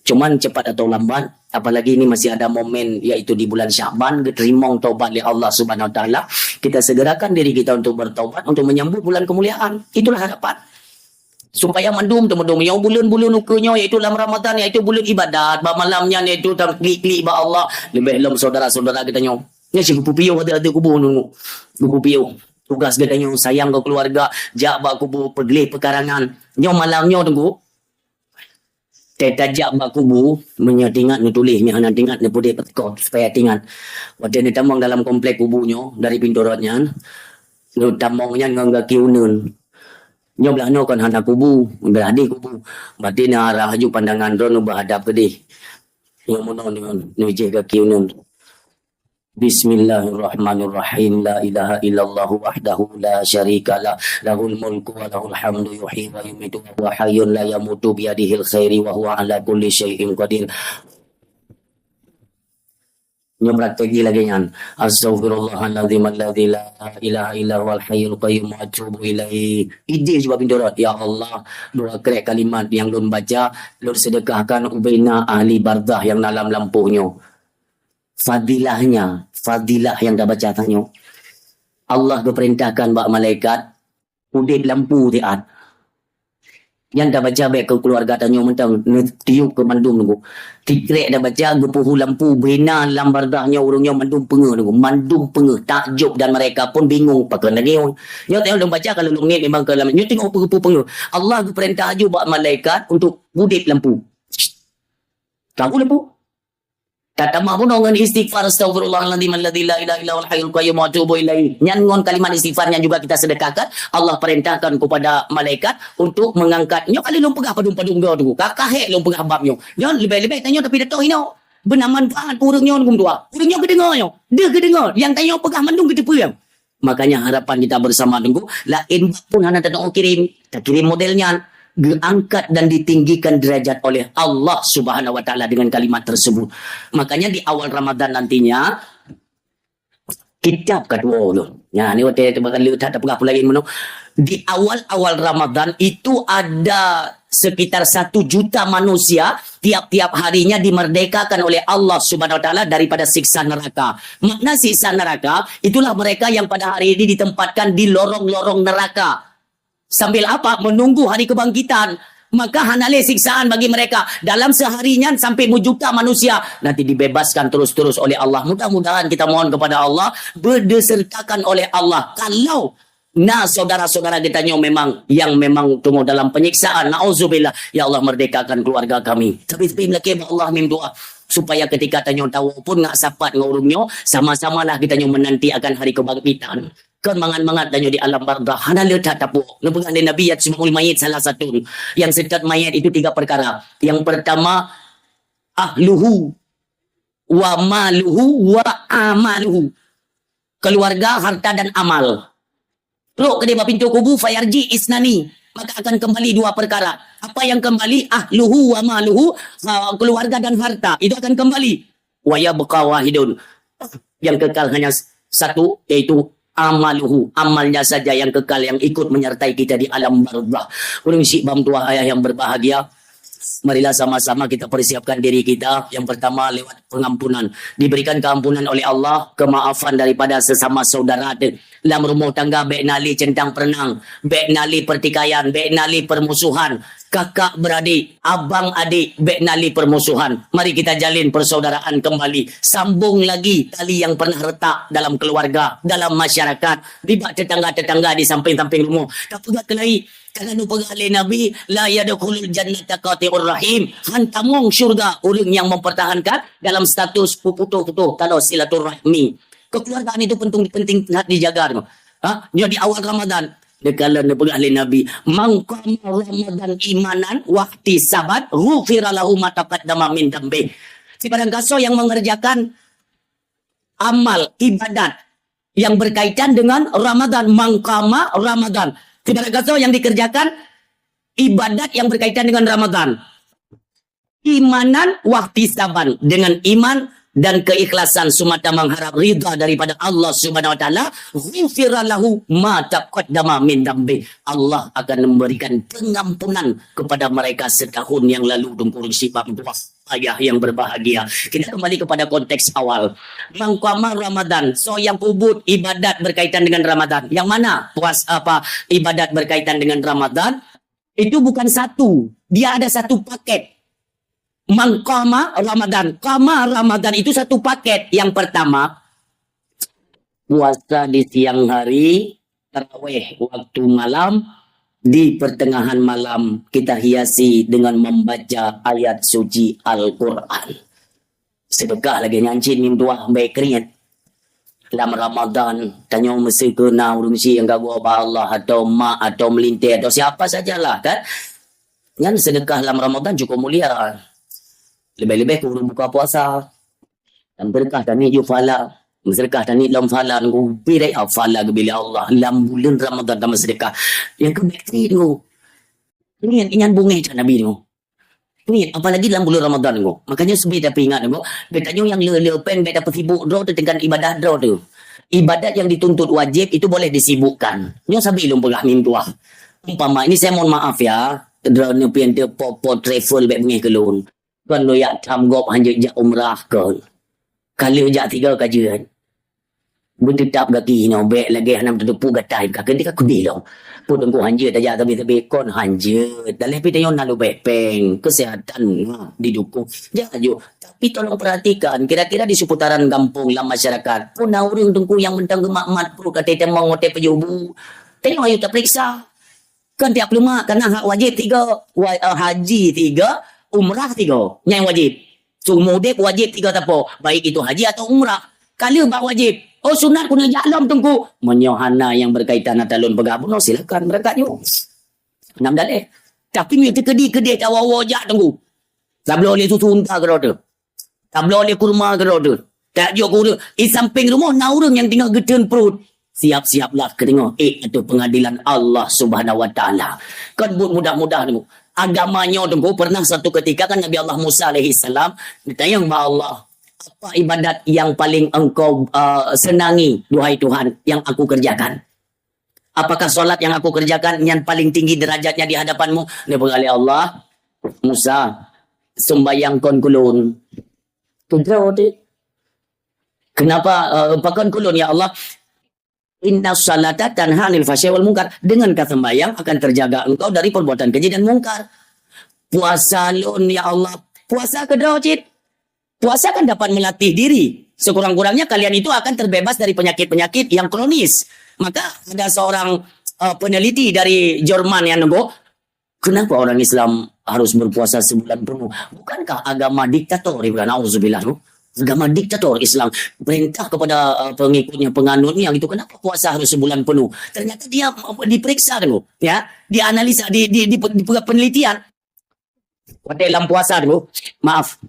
Cuman cepat atau lambat, apalagi ini masih ada momen, yaitu di bulan Sya'ban, geuteurimong taubat lé Allah Subhanahu Wa Taala, kita segerakan diri kita untuk bertaubat, untuk menyambut bulan kemuliaan. Itulah harapan. Supaya mandum teumandum nyoe buleuen-buleuen ukeue nyoe, yaitu lam Ramadan, yaitu buleuen ibadat, bak malam nyan, yaitu tam klik-klik bak Allah, leubeh lom saudara-saudara geutanyoe. Nyan si geupeupiôh ateueh-ateueh kubu nunggu. Geupeupiôh. Tugas geutanyoe sayang keu keuluwarga, jak bak kubu, peugleh peukarangan. Nyoe malam nyoe Teungku. Teuka jak bak kubu, meunyoe teuingat neutuléh, meunyoe hana teuingat neupeudeh peuteukoh supaya teuingat. Watèe neutamong dalam komplek kubu nyoe dari pintoe rot nyan, neutamong nyan ngon gaki uneuen. Nyoe blah noe kon hana kubu, blah deh kubu. Berarti neuarah laju pandangan droe neuba hadap keudeh. Nyoe meunoe nyoe, neujih gaki uneuen. Bismillahirrahmanirrahim. La ilaha illallah wahdahu la syarika lah. Lahul mulku wa lahul hamdu yuhyi wa yumitu wa huwa hayyun la yamutu biyadihil khairi wa huwa ala kulli syai'in qadir. Nyoe praktek lagèe nyan. Astaghfirullahalazim alladzi la ilaha illa huwal hayyul qayyum wa atubu ilaih. Ideh jubah pintoe rot, "Ya Allah, dua krek kalimat nyang lôn baca, lôn sedekahkan ubena ahli barzakh nyang na lam lampôh nyoe." Fadilahnya, fadilah nyang tabaca tanyoe. Allah geupeurintahkan bak malaikat, udép lampu siat. Nyan tabaca bèk keu keuluwarga tanyoe mantong, neutiup keu mandum Teungku. Tikrek tabaca geupeuhu lampu, bena lam barzakh nyoe ureueng nyoe mandum peungeuh Teungku, mandum peungeuh, takjub dan mereka pun bingung pakon lagèe nyoe. Nyoe tanyoe lôn baca kalau lôn ngét memang keu lam, nyoe teungoh peungeuh peungeuh. Allah geupeurintah laju bak malaikat untuk udép lampu. Lampu, lampu. Tatamah bunoe ngon istighfar, "Astaghfirullahaladzim alladzi la ilaha illa huwal hayyul qayyum wa atubu ilaih." Nyan ngon kalimat istighfar nyan juga kita sedekahkan. Allah perintahkan kepada malaikat untuk mengangkat. Nyoe kali lôn peugah padum-padum droe Teungku. Ka kahek lôn peugah bab nyoe. Nyoe leubeh-leubeh tanyoe tapi datang inoe. Beuna manfaat keu ureueng nyoe Teungku dua. Ureueng nyoe geudeungoe nyoe. Deuh geudeungoe. Nyang tanyoe peugah mandum geuteupeue. Makanya harapan kita bersama Teungku, laén bak pun hana tanoh kirim, takirim model nyan, geuangkat dan ditinggikan derajat oleh Allah Subhanahu wa Taala dengan kalimat tersebut. Makanya di awal Ramadan nantinya, kitab ka tuwoe ulôn. Nah, ni watèe teuka le that tapeugah peulaén meunoe. Di awal-awal Ramadan itu ada sekitar satu juta manusia tiap-tiap harinya dimerdekakan oleh Allah Subhanahu wa Taala daripada siksa neraka. Makna siksa neraka, itulah mereka yang pada hari ini ditempatkan di lorong-lorong neraka. Sambil apa? Menunggu hari kebangkitan. Maka hana lé siksaan bagi mereka. Dalam sehari nyan sampai meujuta manusia nanti dibebaskan terus-terus oleh Allah. Mudah-mudahan kita mohon kepada Allah, beudesertakan oleh Allah. Kalau na saudara-saudara kita nyoe memang, yang memang teungoh dalam penyiksaan, nauzubillah, ya Allah, merdekakan keluarga kami. Tapi, tapi meulakée bak Allah mim doa supaya ketika tanyoe tawoe pun ngat sapat ngon ureuëng nyoe, sama-samalah kita nyoe menanti akan hari kebangkitan. Kon mangat-mangat tanyoe di alam barzakh, hana le that tapeuok. Neupeugah lé Nabi, "Yajma'ul mayyit salasatun." Yang seutôt mayat itu tiga perkara. Yang pertama, ahluhu, wa maluhu, wa amaluhu. Keluarga, harta, dan amal. Trok keudeh bak pintoe kubu, fayarji isnani. Maka akan kembali dua perkara. Apa yang kembali? Ahluhu wa maluhu, ha, keluarga dan harta. Itu akan kembali. Wa yabqa wahidun. Yang kekal hanya satu, yaitu amaluhu. Amalnya saja yang kekal, yang ikut menyertai kita di alam barzakh. Ureuëng syiek bak meutuwah ayah yang berbahagia, marilah sama-sama kita persiapkan diri kita. Yang pertama, lewat pengampunan. Diberikan keampunan oleh Allah, kemaafan daripada sesama saudara teuh. Lam rumoh tangga bék na lé centang perenang, bék na lé pertikaian, bék na lé permusuhan. Kakak beradik, abang adik, bék na lé permusuhan. Mari kita jalin persaudaraan kembali. Sambung lagi tali yang pernah retak dalam keluarga, dalam masyarakat, di bak tetangga-tetangga di samping-samping rumoh. Tapeugah keulai, karena neupeugah lé Nabi, "La yadkhulul jannata qati'ur rahim." Han tamong syurga ureuëng yang mempertahankan dalam status peuputoh-putoh taloe silaturahmi. Kekeluargaan itu penting, penting sangat dijaga tu. Ha? Nyoe di awal Ramadan. Neukalon neupeugah lé Nabi, "Man qama Ramadan imanan wahtisaban, ghufira lahu ma taqaddama min dambih." Sibarang gasoe yang mengerjakan amal ibadat yang berkaitan dengan Ramadan, man qama Ramadan. Sibarang gasoe yang dikerjakan ibadat yang berkaitan dengan Ramadan. Imanan wahtisaban, dengan iman dan keikhlasan semata mengharap ridha daripada Allah Subhanahu wa Taala, ghufira lahu ma taqaddama min dambih. Allah akan memberikan pengampunan kepada mereka setahun yang lalu, Teungku Rashid Bab Tuah. Ayah yang berbahagia. Kita kembali kepada konteks awal. Man qama Ramadan, soe nyang peubuet ibadat berkaitan dengan Ramadan. Yang mana? Puas apa ibadat berkaitan dengan Ramadan? Itu bukan satu. Dia ada satu paket. Man qama Ramadan. Qama Ramadan itu satu paket. Yang pertama, puasa di siang hari, tarawih waktu malam, di pertengahan malam kita hiasi dengan membaca ayat suci Al-Quran. Sedekah lagée nyan cit mim tuah bék kriet. Lam Ramadan, tanyoe meuseukeuna ureuëng syiek nyang ka geuobah Allah, atau mak, atau meulinteh, atau siapa sajalah, kan? Nyan sedekah lam Ramadan cukup mulia. Leubeh-leubeh keu ureuëng buka puasa. Dan sedekah tani ju phala. Sedekah tani lam phala, nunggu bidai phala geubila Allah. Lam buleuen Ramadan tamah sedekah. Nyang keu bék kriet nunggu. Nyan, nyan bungéh cak Nabi nunggu. Ni, apalagi lam buleuen Ramadan nyoe. Makanya seubi tapi ingat nyoe, geutanyoe nyang le-le péng bék tapeusibuk droe teuh deungon ibadah droe teuh. Ibadat yang dituntut wajib itu boleh disibukkan. Nyoe sabe lôn peugah mim tuah. Umpama ini saya mohon maaf ya, droeneuh pian teuh po-po travel bék beungéh keu lôn. Kon lôn jak tham gob hanjeuet jak umrah kon. Ka lheueh jak tiga ka jeuet. Beuteutap gaki inoe, bék lagée hana meuteupeu gata, ka keudeh ka keudeh lom. Peue teungku hanjeuet tajak sabe-sabe kon hanjeuet. Daleh pih tanyoe na leubeh péng, kesehatan na didukung. Jak aju. Tapi tolong perhatikan, kira-kira di seputaran gampông lam masyarakat, peue na ureuëng teungku nyang mantong geumat-mat pruet ka teutamong watée pajoh bu. Tanyoe ayo taperiksa. Kan tiep leumah kana hak wajéb tiga, wa-, eh, haji tiga, umrah tiga. Nyang wajéb. Seumur udeb wajéb tiga sapo, baik itu haji atau umrah. Ka lheueh bak wajéb. Oh, sunat keuneuk jak lom teungku. Meunyoe hana nyang berkaitan ata lôn peugah bunoe, silakan berangkat nyoe. Nam daleh. Tapi meunyoe teukeudi-keudi tawoe-woe jak teungku. Tabloe lé susu unta keudroe teuh. Tabloe lé kurma keudroe teuh. Tajok keu ureuëng. Di samping rumoh na ureuëng nyang teungoh geuteun pruet. Siap-siaplah keu teungoh ék ateueh pengadilan Allah Subhanahu wa Taala. Kon buet mudah-mudah teungku. Agama nyoe teungku pernah satu ketika kan Nabi Allah Musa alaihi salam ditanyong bak Allah, "Apa ibadat yang paling engkau, eh, senangi, duhai Tuhan, yang aku kerjakan?" Apakah solat yang aku kerjakan nyan paling tinggi derajatnya di hadapan-Mu? Neupeugah lé Allah, "Musa, sumbayang kon keu lôn." Keudroe teuh. Kenapa, eh, pakon keu lôn, ya Allah? "Inna salata tanha 'anil fahsya'i wal munkar." Dengan ka sembahyang akan terjaga engkau dari perbuatan keji dan mungkar. Puasa lôn, ya Allah. Puasa keudroe cit. Puasa kan dapat melatih diri. Sekurang-kurangnya kalian itu akan terbebas dari penyakit-penyakit yang kronis. Maka ada seorang, eh, peneliti dari Jerman yang nengok, kenapa orang Islam harus berpuasa sebulan penuh? Bukankah agama diktator? Dia bilang, "Nauzubillah, tu. Agama diktator Islam. Perintah kepada, eh, pengikutnya, penganutnya gitu. Kenapa puasa harus sebulan penuh?" Ternyata dia, eh, diperiksa dulu, ya. Dianalisa, di, di, di, di penelitian. Watèe lam puasa dulu, maaf.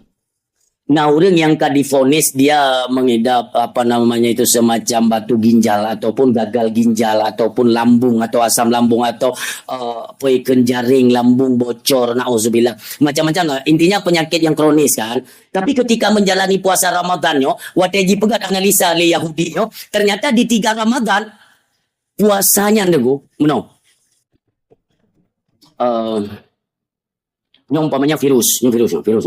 Nah, ureueng nyang ka divonis dia mengidap, apa namanya itu, semacam batu ginjal ataupun gagal ginjal ataupun lambung atau asam lambung atau, eh, peue ikheun jaring lambung bocor, nauzubillah. Macam-macam lah. Intinya penyakit yang kronis kan. Tapi ketika menjalani puasa Ramadan nyoe, watèe jipeugah analisa lé Yahudi nyoe, ternyata di tiga Ramadan puasanya nyoe, meunoe. Eh, Nyoe umpamanya virus, nyoe virus, nyoe virus.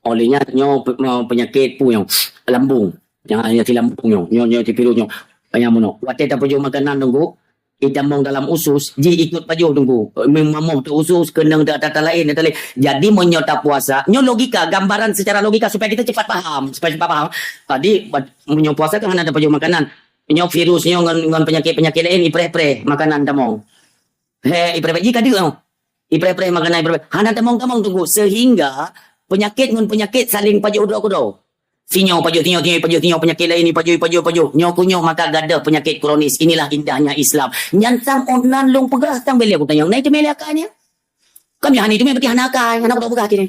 Oleh nyan, nyoe pe-, nyoe penyakit peue nyoe, lambung. Nyan, nyan si lambung nyoe, nyoe, nyoe si virus nyoe. Nyan meunoe. Watèe tapajoh makanan teungku, itamong dalam usus, jih ikut pajoh teungku. Meumamoh teu usus, keunong teu ata-ata laén, ata laén. Jadi meunyoe tapuasa, nyoe logika, gambaran secara logika supaya kita cepat paham, supaya cepat paham. Tadi, meunyoe puasa kan hana tapajoh makanan. Nyoe virus nyoe ngon, ngon penyakit-penyakit laén ipreh-preh makanan tamong. He, ipreh-preh jih ka deuk nyoe. Ipreh-preh makanan ipreh-preh. Hana tamong-tamong teungku. Sehingga penyakit ngon penyakit saling pajoh droe keudroe. Sinyoe pajoh sinyoe, sinyoe pajoh sinyoe, penyakit laén ni pajoh, pajoh, pajoh. Nyoe keu nyoe maka gadoh penyakit kronis. Inilah indahnya Islam. Nyan sang ôn nan lôn peugah sang bèk lé kutanyong. Na iteumé lé akai nyan? Kami hana iteumé berarti hana akai. Hana kupeugah kini.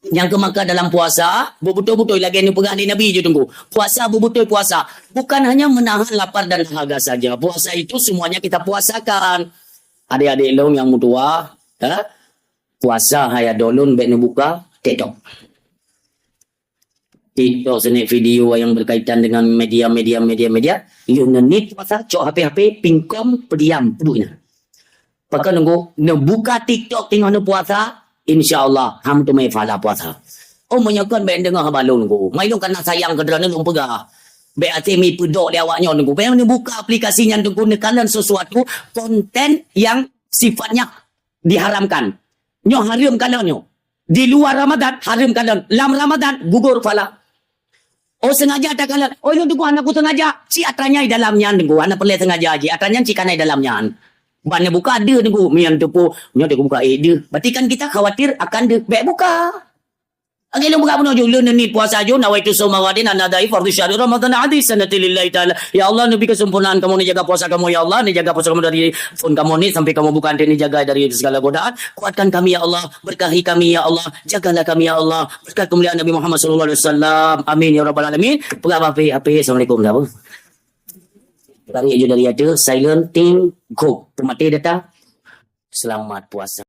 Nyang keu maka dalam puasa, beubeutôi-beutôi lagèe neupeugah lé Nabi jih teungku. Puasa beubeutôi puasa. Bukan hanya menahan lapar dan dahaga saja. Puasa itu semuanya kita puasakan. Adik-adik lôn nyang meutuah, ha? Puasa hai adoe lôn bèk neubuka TikTok. TikTok seunek video yang berkaitan dengan media, media, media, media. Lheuh neuniet puasa, cok H P-H P, pingkom, peudiam, peuduek nyan. Pakon nunggu, neubuka TikTok teungoh neupuasa, insya Allah, han teumé pahala puasa. Oh, meunyoe kon bèk deungö haba lôn nunggu. Mai lôn kana sayang keu droeneuh lôn peugah. Bèk até mi peudok lé awak nyoe nunggu. Bèk neubuka aplikasi nyan nunggu neukalon sesuatu konten yang sifatnya diharamkan. Nyoe hareuem kalon nyoe. Di luar Ramadan, hareuem kalon. Lam Ramadan, gugur pahala. Oh, sengaja takalon. Oh, nyoe teungku hana kusengaja. Cit atra nyan dalam nyan teungku. Hana peureulèe sengaja jih. Atra nyan cit kana dalam nyan. Ban neubuka deuh teungku. Mian teupeu. Nyoe teungku buka éh deuh. Berarti kan kita khawatir akan deuh. Bèk buka. Lagèe lôn buka bunoe jih. Lôn neuniet puasa jih. Nawaitu shauma ghadin an adai fardhu syahri Ramadan adi sanati lillahi ta'ala. Ya Allah, neubi kesempurnaan kamoe neujaga puasa kamoe. Ya Allah, neujaga puasa kamoe dari phôn kamoe ni sampai kamoe buka nanti neujaga dari segala godaan. Kuatkan kami, ya Allah. Berkahi kami, ya Allah. Jagalah kami, ya Allah. Berkat kemuliaan Nabi Muhammad sallallahu alaihi wasallam. Amin ya rabbal alamin. Peugah bak H P, H P, assalamualaikum. Dah apa? Tarik je dari ada, silent, ting, go. Peumaté data. Selamat puasa.